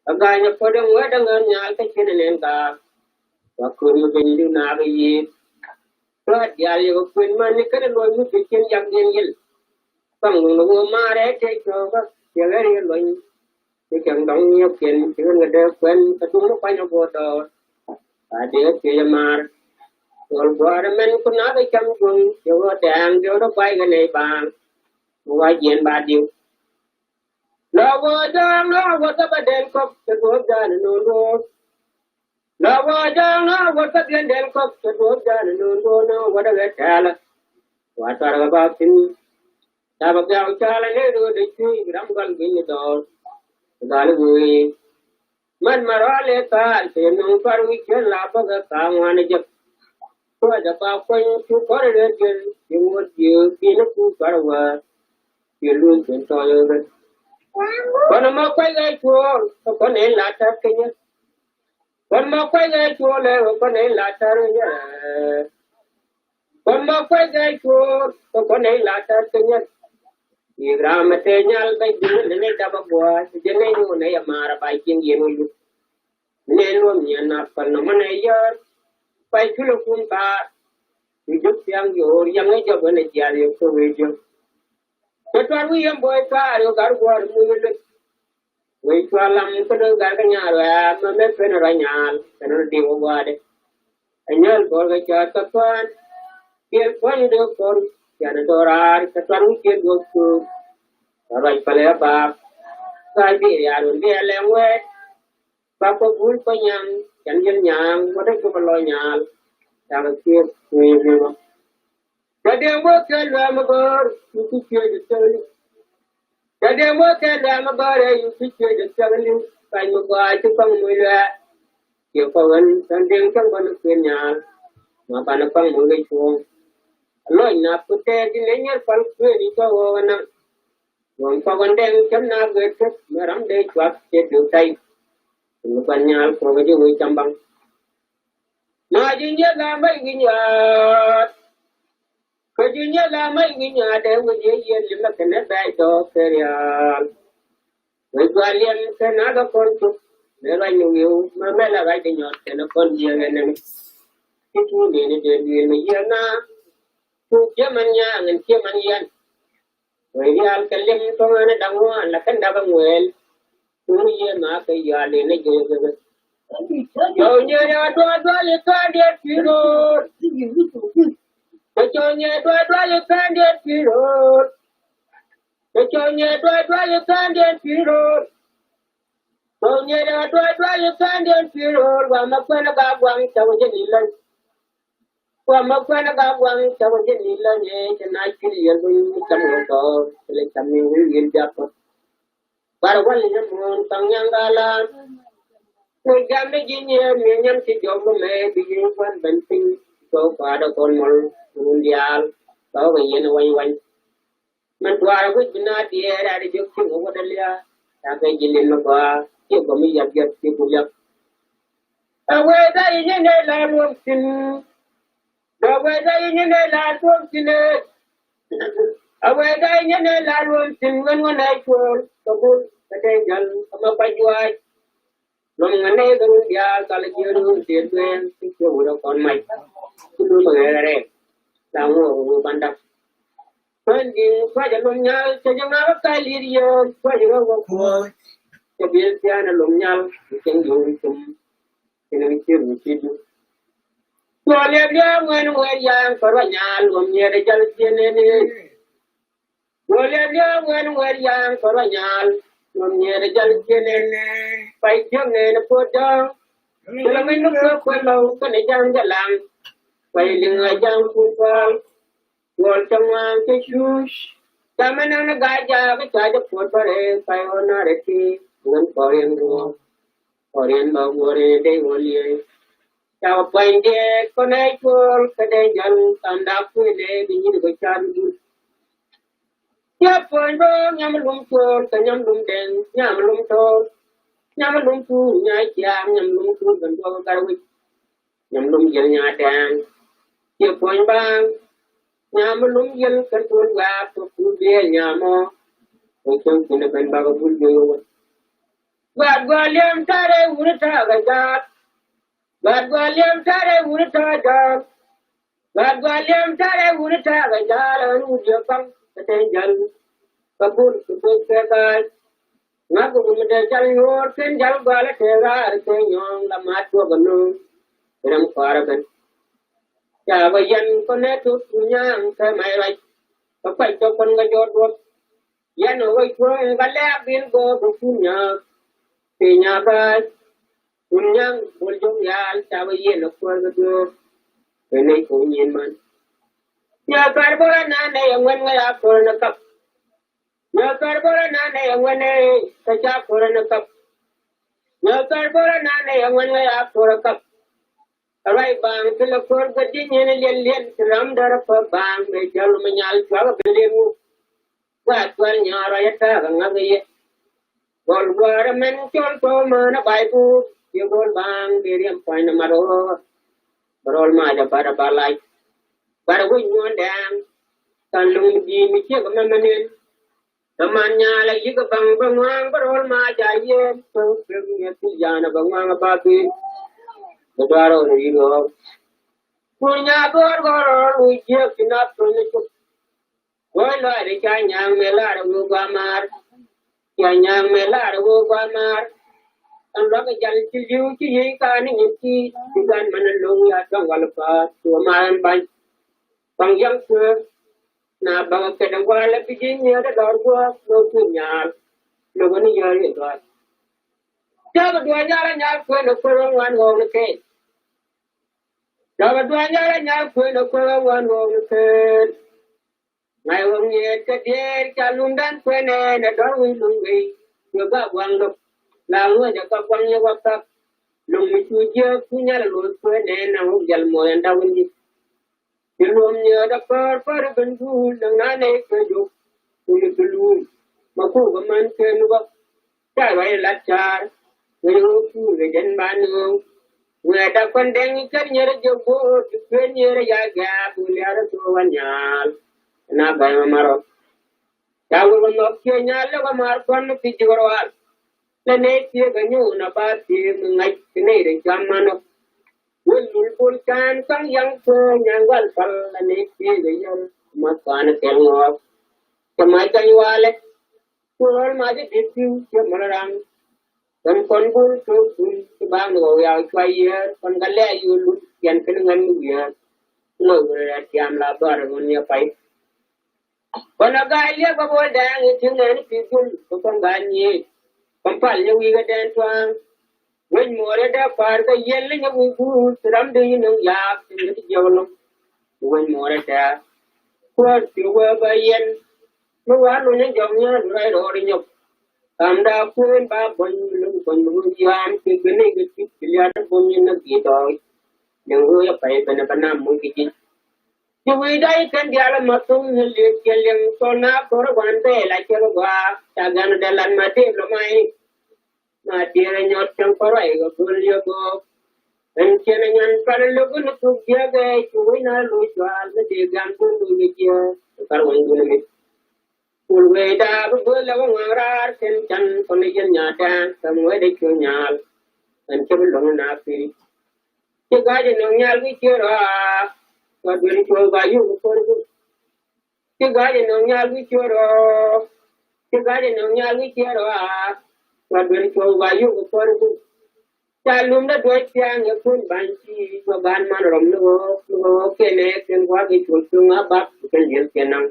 Ɛ ga̱a̱c ɛ puɔ̱t ɛn wä dee ŋäär nyal kä ciɛn ɛn ɛn gaak. Wa köör mi ben du naak ɛ yiëëth. Tɔ diaal yɛ kɛ kuën man ni kɛn ɛ luɔc mi bi ciɛn yak diɛn yil. Paŋ wun ɣöö maarɛ tëë cɔɔkä ciɛ ɣɛr yɛ luɔny. Ci cäŋ dɔŋ niɔkiɛn ci ɣän kɛ dee kuɛn kɛ duŋ ni kuany ɛ guɔ dɔɔr. Ka dee kɛ piec ɛ maar. Cɔl gua̱a̱r ɛmɛn ku naath ɛ cam duɔ̱ŋ ci ɣöö dɛɛŋ diɔ̱k dee guay kɛ nɛy baaŋ. Ku wa jiɛn ba diw. La wa jaaŋ la wa thäbä dɛn kɔk kɛ duɔ̱ɔ̱p jaaŋ ni no̱o̱ŋ duɔ̱ɔ̱p. La wa jaaŋ la wa thäbä dɛn kɔk kɛ duɔ̱ɔ̱p jaaŋ ni no̱o̱ŋ duɔ̱ɔ̱p ni wa dee kɛ tɛɛlä. Wa tɔrkɛ ba thi̱n. Tabä gɛ̈w calɛ ni do̱o̱dɛ cuc ram gɔl gui̱ny dɔɔr. Gal wee. Män ma rɔal ëë thaal tëë nöŋ tuar wi̱c cien la bäkɛ ka ŋuan ɛ jek. Tuɔcɛ ba kuany cu kɔr ɛ rɛt jel ci ŋuɔ̱t jiö bi̱n ɛ ku tuar ɛ wäär. Ci luny cien tɔɔc ɛ rɛt. Kɔn ɛmɔ kuec ɛ cuɔɔr kɛ kɔn in la tɛ̈r kɛ nyɛ. Kɔn ɛmɔ kuec ɛ cuɔɔr lɛ kɛ kɔn in la tɛ̈r kɛ nyɛ. Kɔn ma kuec kɛ cuɔ̱ɔ̱r kɛ kɔn nɛy la tɛ̈r kɛ nyɛl. Yiëk ram ɛ tëë nyal bɛc duun ni nɛy dap ɛ gua̱a̱c jɛ nɛy ni wä nɛy ɛ maar ɛ ba cieŋ yɛn wä luth. Nɛy luɔ̱m nyiɛn na päl nɔmɔ nɛy yäär. Pay culɛ kum kaar. Cu jök thiaŋ yoor yäŋ ɛ jɔk ɣän ɛ jiath yɛ kä wee jök. Cɛ tuar wi̱i̱ yɛn buɔy kaar yɛ gar guɔ̱ɔ̱r muc ɛ luth. Wec cua lam kä dee gat kä nyaal wɛ̈ɛ̈ mɛ mɛ pen rɔ nyaal kɛn rɔ diw ɛ gua̱a̱dɛ. Ɛ nyäl bɔl kɛ cɔɔt kä kuään. Piɛl puɔ̱ny dee puɔ̱n cɛn dɔ̱raar kɛ tuan wi̱c ciet guɔ̱p cuuk. Kɛ ruac päl ɛ baak. Ka ji̱ riaar wun diɛɛl ɛŋ wɛɛt. Bak kɛ bul kɔ nyaŋ cɛn ji̱l nyaŋ wä dee cop ɛ lɔ nyaal. Cakɛ ciek kui̱ ri̱wä. Tɛ dee wä kɛ luɛm ɛ bäär in ci ciec ɛ thiäk li̱w. Tɛ dee wä kɛ luɛm ɛ bäär ɛ in ci ciec ɛ thiäk li̱w. Kac mi gɔaa ci kɔŋ muc luɛɛk. Ciɛ kɔk ɣän tän diɛŋ cäŋ bä ni kuën nyaal. Ma banɛ kɔŋ muc kɛ cuɔ̱ɔ̱ŋ. Ɛ lɔc nap ku tɛɛk in ɛ nyier pal kuën in cä ɣɔɔk ɛ naŋ. Ɣöö kɔk in dɛŋ cäŋ nap ɣet kä mi ram dee cuak ciɛ diw tay. Ŋu ban nyaal kuɔk ɛ ji̱ wec cam baŋ. Na ji̱ nyɛ la mɛy wi̱ny yaat. Kä ji̱ nyɛ la mɛy wi̱ny yaat dee wi̱ny yɛ yiëë limɛ kɛnɛ bɛ̈ɛ̈c dɔɔk kɛ riaal. Wec gɔaa liɛm kɛn a kɛ kɔn cop. Mëë ruac ni wi̱i̱w mɛ mɛ la ruac kɛ nyɔɔt kɛnɛ kɔn jiɛk ɛnɛn. Ci tuun dee ni dee luëël mɛ yiëë na. Tuuk ciɛ mɛn nyaaŋ ɛn ciɛ mɛn yɛn. Wec riaal kɛ liɛm tɔŋ ɛn da̱ŋ ŋuan la kɛn dak ɛŋuɛɛl. Tum yie ma kɛ yɔal in ni jɛ gɛgɛ. Cɔw nyɛ ya dua dua yi kan diɛ piroor. Cɔw nyɛ dua dua yi kan diɛ piroor. Cɔw nyɛ dua dua yi kan diɛ piroor. Cɔw nyɛ ya dua dua yi kan diɛ piroor. Wa ma kuɛn ga guaŋ cɔw jɛ ni lɔny. Wa ma kuɛn ga guaŋ cɔw jɛ ni lɔny. Cɛ na cil yɛ luny cam wä kɔ. Cɛ lɛ cam ni wul yil japɔ. Bar wal nyɛ muɔ̱ɔ̱n kaŋ nyaŋ ga la. Ni jam ni ji̱ nyiee mi nyam ci jɔk mi mɛ bi ji̱ wan ben piny. Cɔw paadä kɔn mɔl run diaal. Cɔw kɛ yɛn wany wany. Min tuaar wi̱c bi na diɛɛr a di jɔk ci wä wä dä lia. Ca kɛ ji̱ lim mi gɔaa ci gɔm mi yap yap ci gul yap. A wee da yi nyɛ nɛ la luɔm sin. A wee da yi nyɛ nɛ la luɔm sin. A wee da yi nyɛ nɛ la luɔm sin ŋän ŋän a cuɔl. Ka bul ka dee jal ka ma pa juac. Lom ŋa nɛ ka run diaal kal jiɛ run diɛ duel. Ki cuɔ wurɛ kɔn mac. Ki lom ŋa rɛ. La ŋuɔ wurɛ bandap. Kuɛn di̱i̱ŋ kuac a lom nyal cɛ jɛ ŋa̱k kä li̱i̱t yɛ kuac rɔ wä kuɔth. Cɛ biɛl thiaan a lom nyal cɛ cɛŋ di̱i̱ŋ cum. Cɛ ni ciek mi ci du. Cuɔ liɛp lia̱a̱ ŋuɛn ŋuɛn ya̱a̱ŋ kɔr wa nyal wä miɛt a jal ciɛ nɛni. Cuɔ liɛp lia̱a̱ ŋuɛn ŋuɛn ya̱a̱ŋ kɔr wa nyal wä miɛt a jal ciɛ nɛni. Pay ciek nɛni puɔt dɔ̱ŋ. Cɛ la ŋäc ni kuɛ kuɛ lɔw kɛnɛ ja̱a̱ŋ jɛ laŋ. Pay liŋ a ja̱a̱ŋ kun pal. Wal cɛ ŋuan cɛ cuc. Ca mɛ naŋ ni ga̱a̱c jaak ca jɛ puɔt bä rɛɛ pay ɣɔn na rɛ ti. Ŋän kɔriɛn guɔ. Kɔriɛn bä guɔ rɛɛ dee wä liɛy. Ca wä puany diɛɛk kɔn ɛ cuɔl kä dee jɔl kan daa kuënɛ bi nyin kɔ ca bi dul. Ca puany bä nyam lum cuɔl kä nyam lum dɛŋ nyam lum tɔɔl. Nyam lum tuur nya ciaam nyam lum tuur ben duɔk gar wi̱c. Nyam lum jiɛl nya dɛŋ. Ca puany bä. Nyam lum yel kä tuol waap kä kuul biɛ nyamɔ. Kä cäŋ kinɛ ben bakɛ bul biɛ wä. Guaat guaat liɛm tarɛ wuni ta̱a̱ kɛ jaat. Guaat guaat liɛm tarɛ wuni ta̱a̱ jaat. Guaat guaat liɛm tarɛ wuni ta̱a̱ kɛ jaat. Ɛn wut yɛ paŋ kɛ tɛn jal. Kä bul kɛ bul kɛ gaal. Ŋa̱k kɛ wuni dee jal nyuɔɔr ken jal guaal ɛ tɛɛ raar kɛ nyɔɔŋ la maat tuɔk ɛ no̱o̱ŋ. Rɛm kɔaarä ben. Ca bä yɛn kɔnɛ tok kun nyaŋ kɛ mɛ ruac. Kɛ kuac kɛ kɔn kɛ jɔt duɔp. Yɛn ɛ wec tuɔ̱ŋ kɛ lɛ̈k bil gɔɔk kɛ kun nyaŋ. Piny a baac. Kun nyaŋ bol jɔk yaal ca bä yɛn ɛ kuäär kɛ duɔ̱ɔ̱k. Kɛ nɛy kɛ wä nyin man. Nyɛ kar bä rɔ naan nɛy ɛ ŋuɛn ŋäc a kuäär nɛ kap. Nyɛ kar bä rɔ naan nɛy ɛ ŋuɛn nɛy kɛ ca kuäär nɛ kap. Nyɛ kar bä rɔ naan nɛy ɛ ŋuɛn ŋäc a kuäär ɛ kap. Ruac baaŋ ti lɛ ko̱r guäth ji̱ nyin liɛl liɛl ti ram däär kä baaŋ bɛ jäl mi nyal cuak bɛ liɛl wuk. Gua̱a̱th gua̱l nyaar ruac ɛ ta̱a̱k ɛ ŋa̱k ɛ yɛ. Gɔl gua̱a̱r ɛ mɛn cɔl tɔ̱ mään ɛ bac buuk yɛ gɔl baaŋ bɛ riɛm pua̱ny ni mat ɣɔɔ. Bɛ rɔl mac ɛ bat ɛ ba lac. Bat ɛ wec nyuɔ̱ɔ̱n dɛɛŋ. Kan luŋ mi ji̱ mi ciek ɛ mɛmɛ nin. Kä man nyal a yik a baŋ bä ŋuaŋ bä rol ma ca yem. Kä kä ŋiɛ ti yan a bä ŋuaŋ a ba bi. Bä dua rol a yik rol. Kun nya gor gor rol wi jiek ti nap kun ni cuk. Goi lɔc ri ca nyaŋ me lar a wu gua mar. Ca nyaŋ me lar a wu gua mar. An luak a jal ci liu ci yic ka ni nyin ti. Ci gan man a loŋ ya dɔŋ wal pa. Ci wa mar an bany. Kɔŋ yaŋ kueer. Na baŋ kɛn walɛ bi ji̱ nyier dɔr guɔ̱ɔ̱k lo̱k kui̱ nyaal. Lo̱k ni yär yɛ gɔ̱a̱r. Jɔk duɔ̱ɔ̱r nyal a nyal kuën a kuën ɣän wan ɣɔw ni kɛɛl. Jɔk duɔ̱ɔ̱r nyal a nyal kuën a kuën ɣän wan ɣɔw ni kɛɛl. Ŋa̱c ɣɔw nyiet kɛ diëër ca lumdan kuën ɛn a dɔ̱r wi̱i̱ luŋ wei. Yɛ gɔaa gua̱a̱ŋ lo̱k la ŋuɔ̱c a kɔk gua̱a̱ŋ yɛ wä thak. Luŋ mi cu jiääk cu nyal a luɔ̱c kuën ɛn a ɣɔw jal muɔ̱ɔ̱n ɛn da̱wä nyi. Ti luɔm nyɛ da pär pär ben duul daŋ na nɛy kɛ jok. Kuni bi luum ma kuk a män kɛ nukɔ. Ca ruac lat caar wec ɣöö kuur kɛ jɛn ban ɣöö. Wee da kɔn dɛŋ kɛn nyɛrɛ jɛ go̱o̱r ti kuën nyɛrɛ ya gɛ̈ɛ̈k wä liarɛ thok a nyaal. Na bɛn ma marɔ. Ca wä bä nhɔk ciɛ nyal lɛ wä mar kɔn mi pi ji̱ rual. Lɛ nɛy thiek a nyuun a ba thiek mi ŋa̱c ti nɛy rɛ cam manɔ. Wul yul bul can kaŋ yaŋ kɛ nyan wal pal ani ti gɛ yɛl ma kɔn kɛl ŋɔɔk. Kɛ ma jany walɛ. Ku rɔl ma jɛ dit piu cɛ mɔl ram. Kɛn kɔn bul tok bul ti bang ni wɔ wiaw cua yɛɛr kɔn ka lɛ yul lut yɛn kɛn ŋan ni wiɛɛr. Ŋɔ wul rɛ tiam la bɔr ŋun yɛ pay. Kɔn a ga̱a̱c liɛp a bo̱o̱l dɛɛŋ i̱ ti̱ŋ nɛɛni pi̱i̱th gul kɛ kɔn ga̱a̱c nyiëëc. Kɔn pal nyɛ wi̱i̱ kɛ dɛn tua̱a̱ŋ. Wec muɔɔrɛ dee pa̱a̱r kɛ yiël ni nyɛ wi̱i̱ guur ti ram dee yi nöŋ yaap ti ŋi̱t jiɛk lo̱ŋ. Wec muɔɔrɛ dee kuäär ti wee bä yɛn. Mi wa̱a̱ luny in jɔk nyääl ruac rɔɔd inyɔk. Kam daa kueen ba bɔny mi lo̱ŋ bɔny mi wee yɔaam kɛ gënɛ kɛ tip ti liaat in bɔny in näk gi̱i̱t dɔɔc. Liŋ wee yɛ pay ben ɛ bä nam muc kɛ ji̱. Ci wi̱i̱ dɔ̱c kɛn diaal ma thuŋ ni li̱ek ciɛ liɛŋ cɔl na ko̱r wan bɛɛl a ciɛ gɔaa ca gɛn dee lat ma dee lɔ ma i̱. Ma diɛɛr a nyɔt cäŋ kɔr ruac kɛ go̱l yɛ go̱o̱k. Ɛn ciɛn a nyɔn pal lo̱k ni thuk jiäk ɛ ci wi̱c na lo̱c cual mi dee gam go̱l lo̱c kɛ jiäk kar wany go̱l mi. Kul wee daa bi go̱l lɛ wä ŋɔaŋ raar kɛn can kɔn ni yɛn nyaat daan kɛn wee dee cuɔ nyaal. Ɛn cä bi lo̱ŋ na pi̱i̱. Ci ga̱a̱c ɛ nöŋ nyal wi̱i̱ cië rɔaa. Wa duel cuɔ̱ɔ̱ŋ ba yuk ɛ ko̱r gup. Ci ga̱a̱c ɛ nöŋ nyal wi̱i̱ cië rɔaa. Ci ga̱a̱c ɛ nöŋ nyal wi̱i̱ cië rɔaa. Wa duel cuɔ̱ɔ̱ŋ ba yuk ɛ ko̱r gup. Ca lumdä duec thia̱a̱ŋ ɛ kun ba̱ny ci jɔ ga̱a̱n man rɔm ni ɣöö ni ɣöö kɛn ɛ kɛn gua̱a̱k ɛ cuɔ̱ɔ̱ŋ cuɔ̱ɔ̱ŋ a bak kɛn liɛl kɛn naŋ.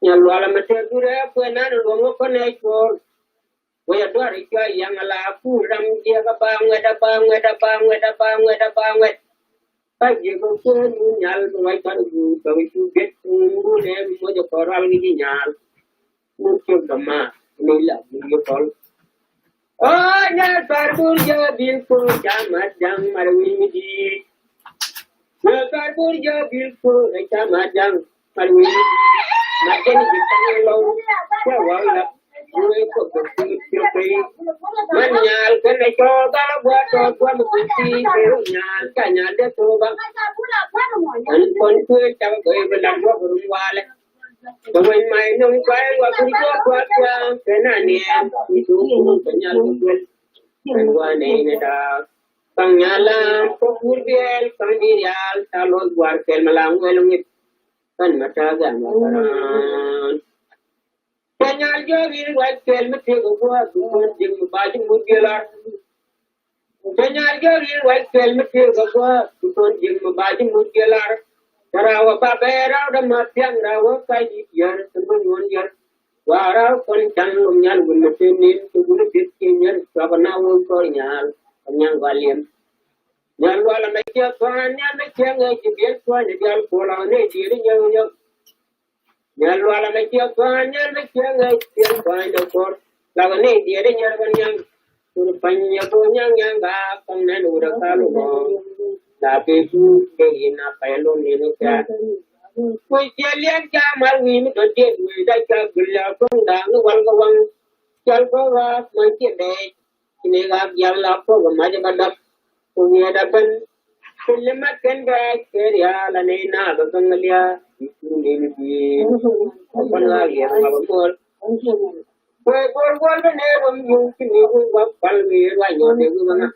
Nyal lualä mɛ tëë durɛ kuɛ nan luɔ̱ŋ ɛ kɔn ɛ cuɔ̱ɔ̱ŋ. Wec a duar i̱ cua yaŋ ala kuur ram jiɛk a ba ŋuɛt a ba ŋuɛt a ba ŋuɛt a ba ŋuɛt a ba ŋuɛt. Ka jiɛk a kueen wun nyal bi wac kɔn guur kɛ bi cu biɛt wun wun ɛ bi moc a kɔn ral wi̱c i̱ nyal. Wun ciek dɔ̱ma ni la bi yi kɔl. Ɔ nyal par bur jɛ bil ko ca mat jaŋ mar wi̱i̱ mi di̱i̱t. Nyal par bur jɛ bil ko ca mat jaŋ mar wi̱i̱ mi di̱i̱t. Mat jɛ ni ji̱ kaŋ lɔw cɛ waw lap. Wee kɔ kɛ ti ti pei. Man nyal kɛnɛ cɔɔga gua̱a̱ tɔɔt gua̱a̱ mi ti ti pei nyal ca nyal dee tɔɔga. An kɔn kuëë cak kɛ i̱ bi lat gua̱a̱ bi rum walɛ. Kɛ wec ma inom gua̱a̱ i̱ wa bi rum gua̱a̱ gua̱a̱ kɛn a niɛn i̱ tuuk i̱ rum kɛ nyal kɛ guel. Ɛn gua̱a̱ nɛy ni daak. Kaŋ nyal lam kɔ kur biɛl kaŋ di rial ca luɔth gua̱a̱r kɛl ma la ŋuɛl ŋuith. Kɛn ma ta̱a̱ gɛn ma kɛ raan. Cɛ nyal jɔk in ruac kɛl mi tëëk ɛ gua̱a̱th bi kɔn ji̱ mi ba ji̱ mut ji̱ lar. Cɛ nyal jɔk in ruac kɛl mi tëëk ɛ gua̱a̱th bi kɔn ji̱ mi ba ji̱ mut ji̱ lar. Tɛ raw ɛ ba bɛ raw dɛ ma thiaŋ raw ɛ kac i̱ yär kɛ mi nyuɔn yär. Wa raw kɔn can lom nyal wun mi tëë nin kɛ wun i̱ tet kiɛ nyär cuak ɛ na wun kɔr nyal ɛ nyaŋ gɔal yɛn. Nyal lual ɛmɛ ciɛ thuan nyal mi ciɛ ŋɛc ji̱ biɛl thuan ji̱ dial kuɔl ɛ ni diet i̱ nyäk nyäk. Nyal lual ɛmɛ ciɛ thuan nyal mi ciɛ ŋɛc ciɛ thuan jɛ kuɔr. Lak ni diet i̱ nyal bä nyaŋ. Kun pany nyɛ ko nyaŋ nyaŋ ka kaŋ nɛn wut ɛ kal wä. La bi tu kɛ in a pay lom ni ni ca. Kui̱ ciɛ liɛn ca mal wi̱i̱ mi dɔ̱diɛn wi̱i̱ da ca gul ya thuɔ̱ŋ da̱a̱ŋ ni wal kɛ waŋ. Cal kɔ raas man ciɛ dɛɛc. Kini ka giaŋ la puɔk kɛ mac kɛ dap. Kɛ wiɛɛt a ben. Kɛ limat kɛn kɛ kɛ riaal a nɛy naath bɛ bäŋ lia̱a̱. Kɛ cuŋ ni ni bi̱i̱. Kɛ kuan ka giaŋ la bɛ muɔl. Kuɛ gol gol bɛ nɛy bɛ mi yuŋ kini wun wak pal mi ruac nyɔɔt dee wi̱i̱ bɛ ŋa̱.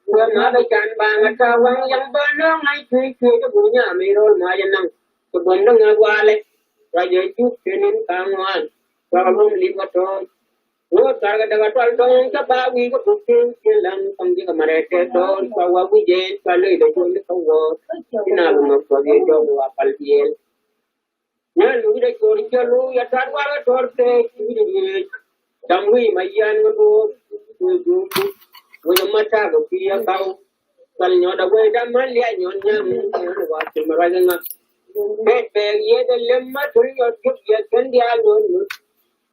Kuɛ ma bɛ can ba ŋa̱ ta̱a̱ waŋ yaŋ bä nɔŋ ŋa̱c cui̱ cui̱ kɛ bun nyaam mi ro̱l mac a naŋ. Kɛ buɔ̱n bä ŋa̱ walɛ. Ruac jɛ cuk kɛ nin ka ŋuan. Ruac a luɔm lip kɛ tɔ̱ɔ̱c. Wä thar kɛ däk a tual dɔ̱ŋ kä ba wi̱i̱ kä buk ti̱eŋ ti̱eŋ la̱ŋ kɔŋ ji̱ kɛ marɛ tɛt dɔ̱ɔ̱r cua wa wi̱c jɛ cua lo̱c dɛ juɔ̱l kä wä. Ti na bi mɛ kuɔth yɛ jɔk wa pal biɛl. Nyɛ luc dɛ jɔr cɛ luc yɛ tat wa kɛ tɔr kɛ cuc dɛ diec. Cam wi̱i̱ ma yian kä duɔ̱ɔ̱p wi̱i̱ duɔ̱ɔ̱p wi̱i̱ ma tak kɛ kui̱ a kaw. Pal nyɔt a wee dam man liac nyɔt nyam nyɔt wa tim ruac ŋa. Bet bɛɛk yet a lem ma tul nyɔt gup yet kɛn diaal nyɔt nyut.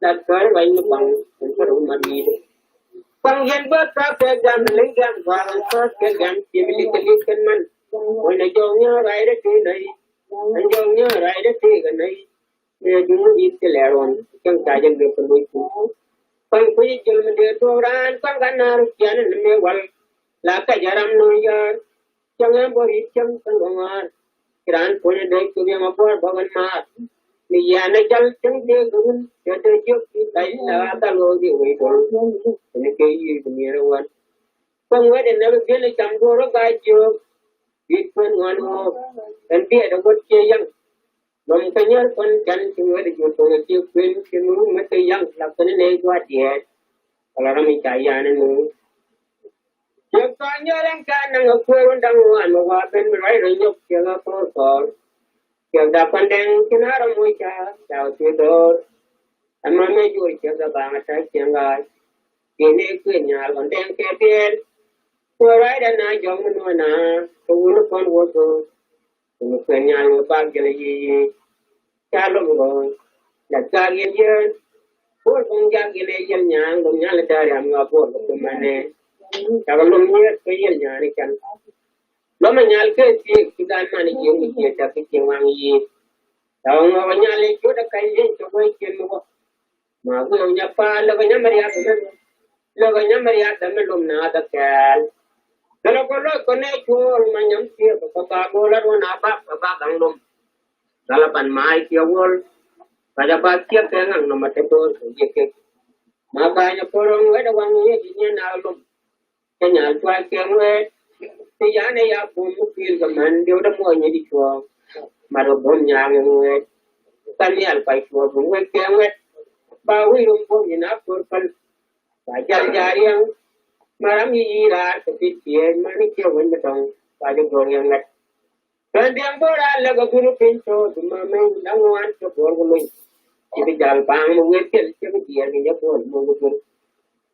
Lat kär ruac ni baŋ kɛn kär wun ma diit. Baŋ yɛn bä thak kɛ gam liŋ gam gua̱a̱r thak kɛ gam tim lik kɛ lik kɛn man. Wun a jɔw nyä ruac rɛ tëë nɛy. A jɔw nyä ruac rɛ tëë kɛ nɛy. Ëë duŋ mi di̱i̱t kɛ lɛɛr ɣɔn cäŋ ca jɛ lueth kɛ luɔc ku. Kɔn kui̱ ji̱ jiöl mi dee tuɔɔk raan kɔn ka naar cian ni mëë wal. La kɛc a ram nööŋ yäär cäŋ ɛn bä ri̱t cäŋ kɛn kɛ ŋa̱a̱r. Ci raan puɔ̱ny dee cop yɛn a buɔ̱ɔ̱r bä kɛn maar. Mi yian a jal cäŋ dee kɛ run cɛ dee jiök ci kac la a dhal ɣɔw dee wec duɔ̱ɔ̱r. Kɛn kɛ yiëë kɛ miëër ɛ wän. Kɔn wet ɛn nɛ bi biɛl ɛ cam duɔ̱ɔ̱r ɛ ba jiök. Bi̱i̱t kuën ŋuan ɣɔw ɛn biɛt ɛ wät ciɛ yäŋ. Lom kä nyär kɔn can ci wet jur kɔn ci kuën ci mi wun mɛ kɛ yaŋ la kɛn nɛ gua diɛt. Kala ram i̱ ca yan ni nu. Ci kɔn nyär ɛn ka naŋ a kuɛ wun daŋ wan mɛ wa ben mi ruac rɔ nyɔk ci ŋa kɔr kɔr. Ci da kɔn dɛŋ ci na rɔ moc ca ca ti dɔr. Ɛmɛ mɛ jur ci da baŋ a ta ci ŋa. Ci ni kuɛ nyal kɔn dɛŋ kɛ biɛl. Kuɛ ruac da na jɔŋ mi nuɔ na kɛ wun kɔn wä dor. Kɛ mi kuɛn nyal wä bak jɛn a yiëë yiëë. Ca lom gɔ̱ la gak yɛn yɛn. Buɔl kɔn jak yɛn ɛ yɛl nyaŋ lom nyal da̱a̱r yam yua buɔl kɛ kuɛ mɛnɛ. Cakɛ lom nyiet kɛ yɛl nyaŋ ni can. Lom a nyal kɛ thiek ci gan man jiɛn mi jiɛn cak kɛ jiɛn waŋ yiëë. Cakɛ ŋɔk a nyal i̱ cuɔt a ka̱ny lieny cɛ wä jiɛn mi wä. Ma wi̱i̱ nya pa̱a̱l lɛ kɛ nyam riak kɛ mɛ lɛ kɛ nyam riak kɛ mɛ lom na kɛ kɛɛl. Kɛ lɛ kɔ lɔc kɔ nɛ cuɔɔl ma nyam thiek kɛ kɔ ba go̱o̱l a ruɔn a bak kɛ bak gaŋ lom. Gal a ban ma i̱ thiek wuɔl. Ka jɛ ba thiek kɛ ŋaŋ nɔmɔ te do̱r kɛ yɛ kek. Ma ba nyɛ pɔrɔŋ wɛt a waŋ yɛ di nyɛ na lom. Cɛ nyal cual cɛ ŋuɛɛt. Ti yan ɛ ya bum mi kuil kɛ man diw dɛ muɔc nyɛ di cuɔɔŋ. Mat kɛ bum nyaŋ ɛ ŋuɛɛt. Kan nial kuay cuɔɔŋ bum wek cɛ ŋuɛt. Ba wi̱i̱ rum bum nyin a ko̱r päl. Ba jal jal yɛŋ. Ma ram yi yi raar kɛ pit ciëëc ma ni ciɛ wec mi dɔŋ. Ba jɛ go̱r yɛŋ ŋɛt. Kɛn diɛŋ bä raa lɛk a guri piny tɔ̱ bi ma meny la ŋuan kɛ buɔr ku luny. Ci bi jal baŋ mi wek kɛl ci bi diɛɛr bi nyɛ buɔr mok bi dur.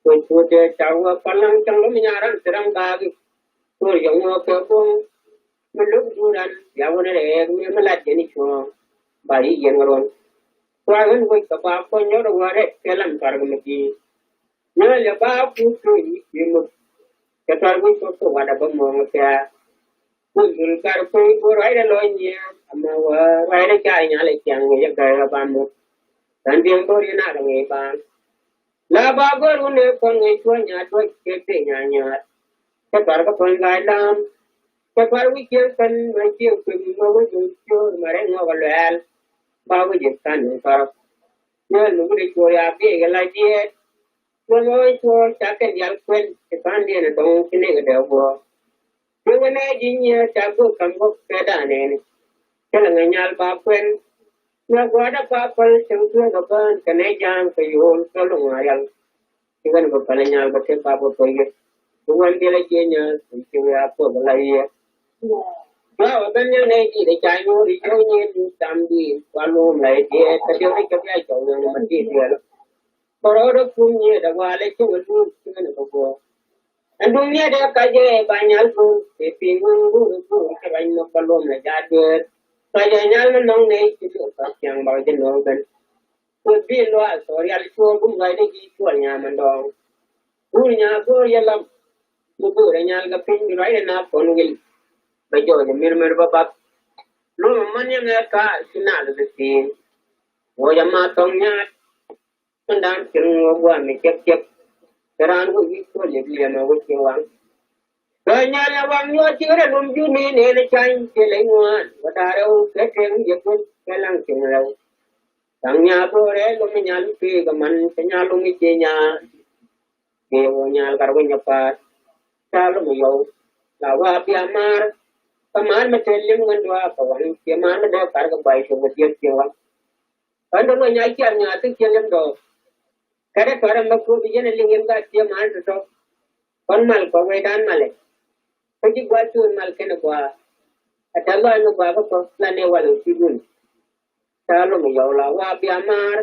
Kuec puɔt dee cak wä palaŋ cäŋ lom nyaran ti ram gaaki. Kuɔr yɔŋ wä kɛ buɔŋ mi luk duran ya wä ni rɛɛk mi mi lat jɛ ni cuɔ̱ɔ̱ŋ. Ba yi yɛn ruɔn. Kua ɣän wec kɛ ba kuɔny nyɔt wä rɛk kɛ lam tark mi di̱i̱t. Nyɔl yɛ ba kuut tuɔ̱c wi̱c kui̱ muk. Kɛ tɔr wi̱c kɔk kɛ wat a bä mɔɔŋ kɛ. Kun dhul kar kui̱ go̱r ruacdɛ lɔc nyiɛ. Amɛ wä ruacdɛ ca nyal ɛ ciaŋ wi̱c ɛ gɛr ɛ ban muk. Tän diɛŋ go̱r yɛn a kɛ ŋi̱i̱c ban. La ba gör wun ëë kɔn ŋäc cuɔ nya duɔc kɛ piny a nyaar. Cɛ tuar kä puɔ̱ny ga̱a̱c lam. Cɛ tuar wi̱c ciek kän mɛ ciek kui̱ mɛ wec wun ciöör mɛ rɛy ŋɔk a luɛɛl. Ba wec i̱ kan ni tɔrɔk. Nyɔl mi wut i̱ cuɔ ya biɛy kɛ la jiɛɛt. Cuɔ mɛ wec cuɔ ca kɛn dial kuɛn ci pa̱n diɛn a dɔŋ ci nek a dee guɔ. Ti wä nɛ ji̱ nyiɛ ca gök ka̱m gök kɛ da̱a̱n nɛɛni. Cä lɛ ŋäc nyal ba kuɛn. Nyɔk gua̱a̱dä pa päl cäŋ tueek a bään kɛ nɛ ja̱a̱ŋ kɛ yo̱o̱l kɛ luŋ a rial. Ti wän bä päl nyal bä tëk ba bä päl yɛ. Ti wän diɛl a jiɛ nyal ti ci wee a puɔth la yɛ. Ba wä ben nyal nɛ ji̱ dɛ ca nyo̱o̱r i̱ cɔw nyiɛ duut tam di̱i̱t wa luum la i̱ diɛɛt kä diɛw ni cɛ bia cɔw nyɔn ma di̱i̱t diɛl. Bä rɔɔdä kum nyiɛ dɛ walɛ cä wä luum ci wän bä guɔ. Ɛn duŋ niɛ dee kac ɛ ba nyal go̱o̱r tëë pi̱i̱ ŋun go̱o̱r ɛ go̱o̱r kɛ ruac nhɔk ba luɔm lɛ jaat dueer. Kac ɛ nyal mi nɔŋ nɛy ci luɔk kɔak ciaŋ ba kɛ jɛ no̱o̱k ben. Kueth bi luaal thɔɔr yal cuɔɔr bum ruac dee ji̱ cuɔl nyaam ɛn dɔɔŋ. Go̱o̱r nyaa go̱o̱r yɛ lam. Mi go̱o̱r ɛ nyal kɛ piny bi ruac dee na puɔn wil. Bɛ jɔɔc ɛ mir mir bä bap. Luɔm ɛ män yɛ ŋɛɛ kaar ci naath bi thi̱i̱n. Wuɔc ɛ ma thɔŋ nyaat. Kundam cir ŋuɔk guam mi ciɛk ciɛk. Kɛ raan wä wi̱i̱ kuɔl i̱ liɛmɛ wä ci waŋ. Kɛ nyal ya waŋ nyuɔɔth cikɛ rɛ lum juni neen cany ciɛ ley ŋuan wä da̱rɛ wä kɛ tëŋ yɛ kueth kɛ laŋ ciŋ rɛw. Kaŋ nya go̱o̱rɛ lum mi nyal mi pek kɛ man kɛ nyal lum mi ciɛ nya. Kɛ wä nyal kar wä nyɛ paat. Ca lum mi yɔw la wa bia maar. Kɛ maar mi te lim ŋän duaar kɛ waŋ ciɛ maar mi dee kar kɛ guay cok kɛ diɛk ciɛ waŋ. Ɣän dee luɔny a ciaŋ nyaathi̱n ciɛ lem dɔɔk. Kɛ dee tɔrɛ mɛ kuɔth yɛn a liŋ yɛn ka ciɛ mal tɔtɔ. Kɔn mal kɔ wecdan malɛ. Kä ji̱ gua̱a̱th cuun mal kɛn a gua̱a̱. A tɛth lɔc mi gua̱a̱ kä kɔ la nɛ wal in ci dun. Ca lom yɔw la wa bia maar.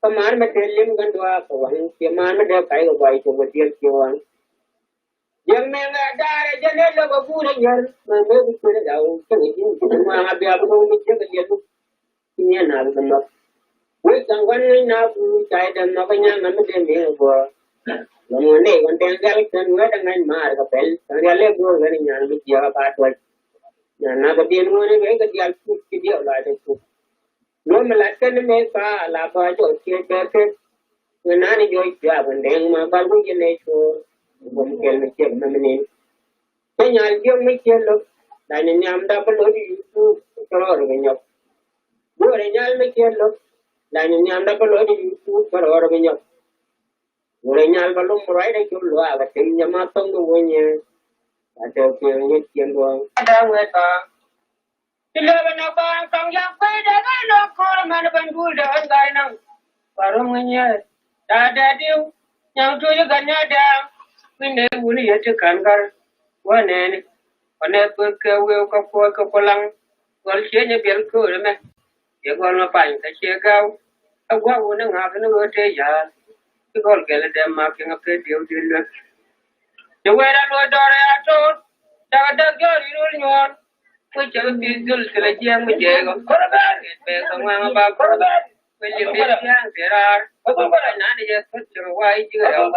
Kä maar mɛ te lim gän duaar kɛ waŋ ciɛ maar mɛ dee kac kɛ gua̱a̱ i̱ cok wä diɛl ciɛ waŋ. Jiäk mɛŋ ɛ da̱a̱r ɛ jɛn ɛ lɔk ɛ guur ɛ nyär mɛ mɛ bi kuën ɛ daw cäŋ ɛ ji̱n ji̱n ŋuaŋ a bia bi ŋuŋ mi jiäk ɛ liɛl mi ci nyɛ naath bi nhɔk. Wec kaŋ gua̱n ŋäc naath bi ca ɛ dee nhɔk ɛ nyaŋ ɛ mi dee mi̱i̱ŋ ɛ guɔ̱ɔ̱r. Lɔm ŋuɔ̱n nɛy ɣɔn dɛŋ rial kän wee dee ŋa̱c maar kɛ pɛl kän rial ɛ guɔ̱ɔ̱r ɣän ɛ nyaŋ mi jiäk ɛ ba tuɔc. Nyaŋ naath ɛ diɛn ŋuɔ̱n ɛ wee kɛ dial cuk ci diɛw lɔac ɛ cuk. Luɔ̱m mi lat kɛn ni mëë thaal a bä jɔɔc ciɛ bɛr kek. Ŋɛ nani jɔɔc cuaak wä nɛŋ ma bal wä yɛn ɛ cuɔɔr. Buɔm kɛl mi ciɛk mɛ mi nin. Cä nyal jiök mi ciɛ lo̱k la nyɛ nhiam dap bä lo̱c YouTube kɛ rɔɔd bɛ nyɔk. Duɔ̱ɔ̱rɛ nyal mi ciɛ lo̱k la nyɛ nhiam dap bä lo̱c YouTube kɛ rɔɔd bɛ nyɔk. Duɔ̱ɔ̱rɛ nyal bä lum ruacdɛ cop luaak a tem jɛ ma thok ni wä nyɛ. A tɛk piɛŋ nyɛ ciɛn duɔ̱ɔ̱ŋ. Ada wee thaak. Ti lebe na kɔn kɔŋ jak kuey dee kɛ lɔk ko̱r mɛn ben dul dee ɣän ga̱a̱c naŋ. Ba ro̱ŋ ŋäc nyɛɛr. Daa dee diw. Nyaŋ tuuc i̱ gat nyɔɔt dɛɛŋ. Kui̱n dee wuni yet ti ka̱n gär. Wä nɛɛni. Kɔ nɛ kueth kɛ wëë kɛ kuɔth kɛ kulaŋ. Gɔl ciëny ɛ biɛl köör ɛmɛ. Yɛ gɔl ma pany kɛ ciɛ gäw. Ɛ gua̱k wuni ŋa̱a̱k ni ɣöö tëë ya̱a̱l. Ci gɔl gɛl ɛ dɛm mak kɛŋɛ pee diɛw di̱t luek. Ci wëë dee luɔc dɔɔr ɛ a to̱o̱r. Cakɛ däk jɔɔr i̱ rul nyuɔ̱ɔ̱r. Kui̱ cɛ bi pi̱i̱th dhul thilɛ jiɛɛŋ mi jɛɛk ɔ. Kɛ bɛɛk kɛ ŋuɛŋ ɔ ba kuɔth. Kui̱ li̱m bi jiɛɛŋ thil raar. Kui̱ nani jɛ kuth cɛ bi wa̱a̱ i̱ ji̱ rɛw.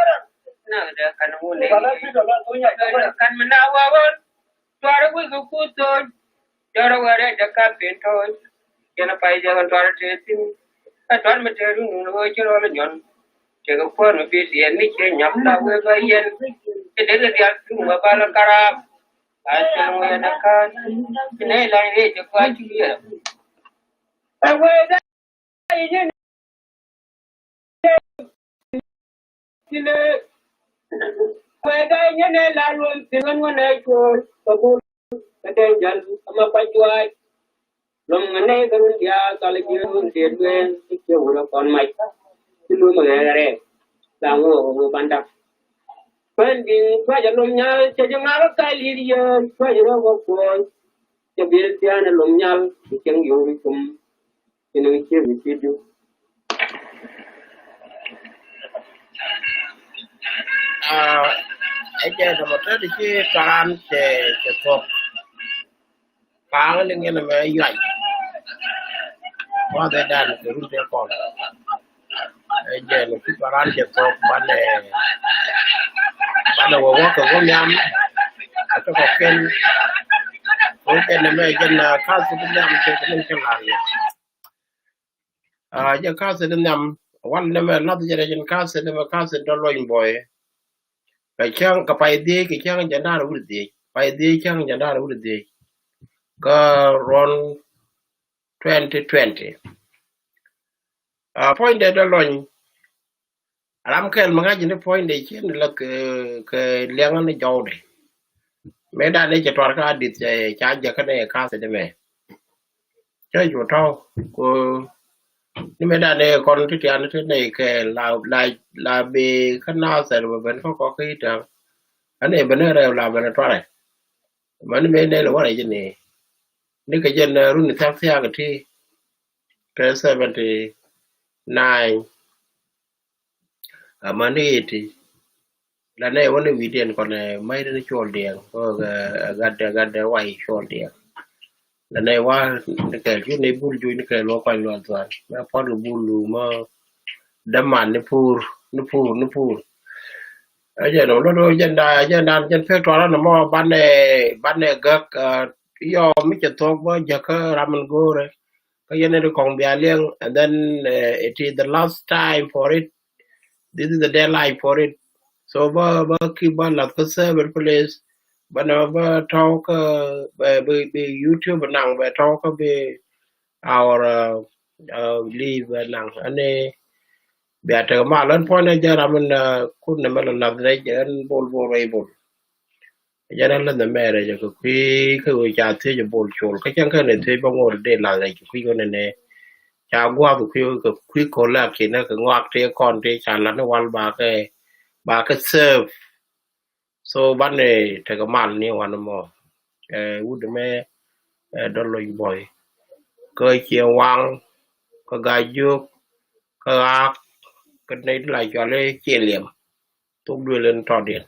Nak dee ka̱n ŋun dee i̱. Ka̱n mi na wa̱a̱ wä. Tuaar i̱ wi̱i̱ kɛ kuth thooc. Jɔr ɛ wä rɛy dee ka̱p pin tooc. Jɛn ɛ pay jɛ kɛ tuaar ɛ tëë thi̱n. Ɛ tuaar mi tëë run wun ɣöö ci rɔl inyɔn. Cɛ kɛ kuäär mi bi tiɛɛl mi ciɛ nyɔk la wee bä yɛn. Cɛ dee kɛ diaal thuŋ wä bal ɛ karaap. Ba cieŋ wee dee ka̱a̱t. Ci nɛy la̱ny rɛy cɛ kɔac ci wiɛɛr. Ɛ wee dee inyɛn ti le. Wee dee inyɛn ɛ la luɔn thi̱n ɣän ɣän ɛ cuɔɔr kɛ bul. Kɛ dee jal ɛmɛ kɔc juaac. Lom ŋä nɛy kɛ run diaal thal ji̱ run diet wee ti ciɛ wurɛ kɔn mac. Ti lom ɛ ɣɛɛrɛ la ŋuɔk ɛ wee bandap. Kuɛn di̱ŋ kuac ɛ lom nyal cɛ ji̱ ŋa̱k ɛ ka̱c li̱i̱t yee kuac ɛ rɔ̱k ɛ kuɔɔny. Cɛ biɛl thia̱a̱n ɛ lom nyal ti cieŋ yio̱w ri cum. Ci ni ci mi ci du. Aa, ɛ jɛ dɔmɔ tɛt ci paran cɛ cɛ thuɔk. Paran ni ŋiɛn mɛ yuac. Wa bɛ dan kɛ run tɛ kɔn. Ɛ jɛ ni ci paran cɛ thuɔk banɛ. Banɛ wä wä kɛ wä miam. A tɛ kɔ kɛn. Wä kɛn mɛ jɛ na ka su miam cɛ kɛ ni cɛ la. Aa, jɛ ka̱th ni nhiam Wal nɛmɛ lath jɛ rɛ jɛn kathɛ nɛmɛ kathɛ dɔ luɔny bɔy. Kɛ cäŋ kɛ pay dhiec kɛ cäŋ jɛn da̱r wut dhiec. Pay dhiec cäŋ jɛn da̱r wut dhiec. Kä ruɔn twenty twenty. A puɔ̱nydɛ dɔ luɔny. Ram kɛl mi ŋa̱c ni puɔ̱nydɛ cien la kɛ, kɛ liɛŋä ni jɔwdɛ. Mëë dan ni cɛ tuar ka adith cɛ ca jɛ kä ni kathɛ dɛ mɛ. Cä cu tɔ̱ ko ni mëë dan ni kɔn ti tian ti ni kɛ la, la, la bi kä nathɛr bɛ ben kä kɔk kä itäŋ. Ani ben ni rɛw la ben ni tuarɛ. Mani mëë nɛn warɛ jɛ ni. Ni kɛ jɛn run ni thak thiak ti kɛ seventy nine. Amäni iti la nɛ wä ni wi̱diɛn kɔnɛ mäyri ni cuɔl diɛŋ. Gatdɛ gatdɛ way cuɔl diɛŋ. La nɛ wa ni kɛl cu ni bul juc ni kɛl wä kɔny luɔth dhuan mɛ pɔt kɛ bul lu mɛ däman ni pur ni pur ni pur. Ɛ jɛn wä lolo jɛn da jɛn dan jɛn pek tuɔrä ni mɔ banɛ banɛ gäk. Yɔ mi cɛ thuɔk bä jäkä ram in go̱o̱rɛ. Kä yɛn in kɔŋ bia liɛŋ and then uh, it is the last time for it. This is the deadline for it. So bä bä ki bä lath kä seven place. Bä na bä tɔw kä bɛ bi YouTube naŋ bɛ tɔw kä bi our uh, uh, leave bɛ naŋ ani. Bia tek mal ɛn puɔ̱nɛ jɛ ram in kun nɛ mɛ la lath rɛc ɛn bol bol rɛy bol. Jɛn a lä nhɛ mɛrɛ jɛ kɛ kui̱ kä ɣöö ca thiec bol col kä cäŋ kɛn thiec bä ŋot dee lath rɛ kɛ kui̱ ɣöö nɛnɛ ca gua̱a̱th kui̱ kɛ kui̱ ko̱l la kinɛ kɛ ŋɔak tëë kɔn tëë ca la̱t ni wal ba kɛ ba kɛ serve. So banɛ tekɛ mal ni wan mɔ. Ɛ wut mɛ ɛ dɔl lony bɔy kä ciɛ waŋ kä gac jiök kä ɣaak kä nɛy ti la cɔal i̱ ciɛ liɛm. Thok duël in tɔt yɛn.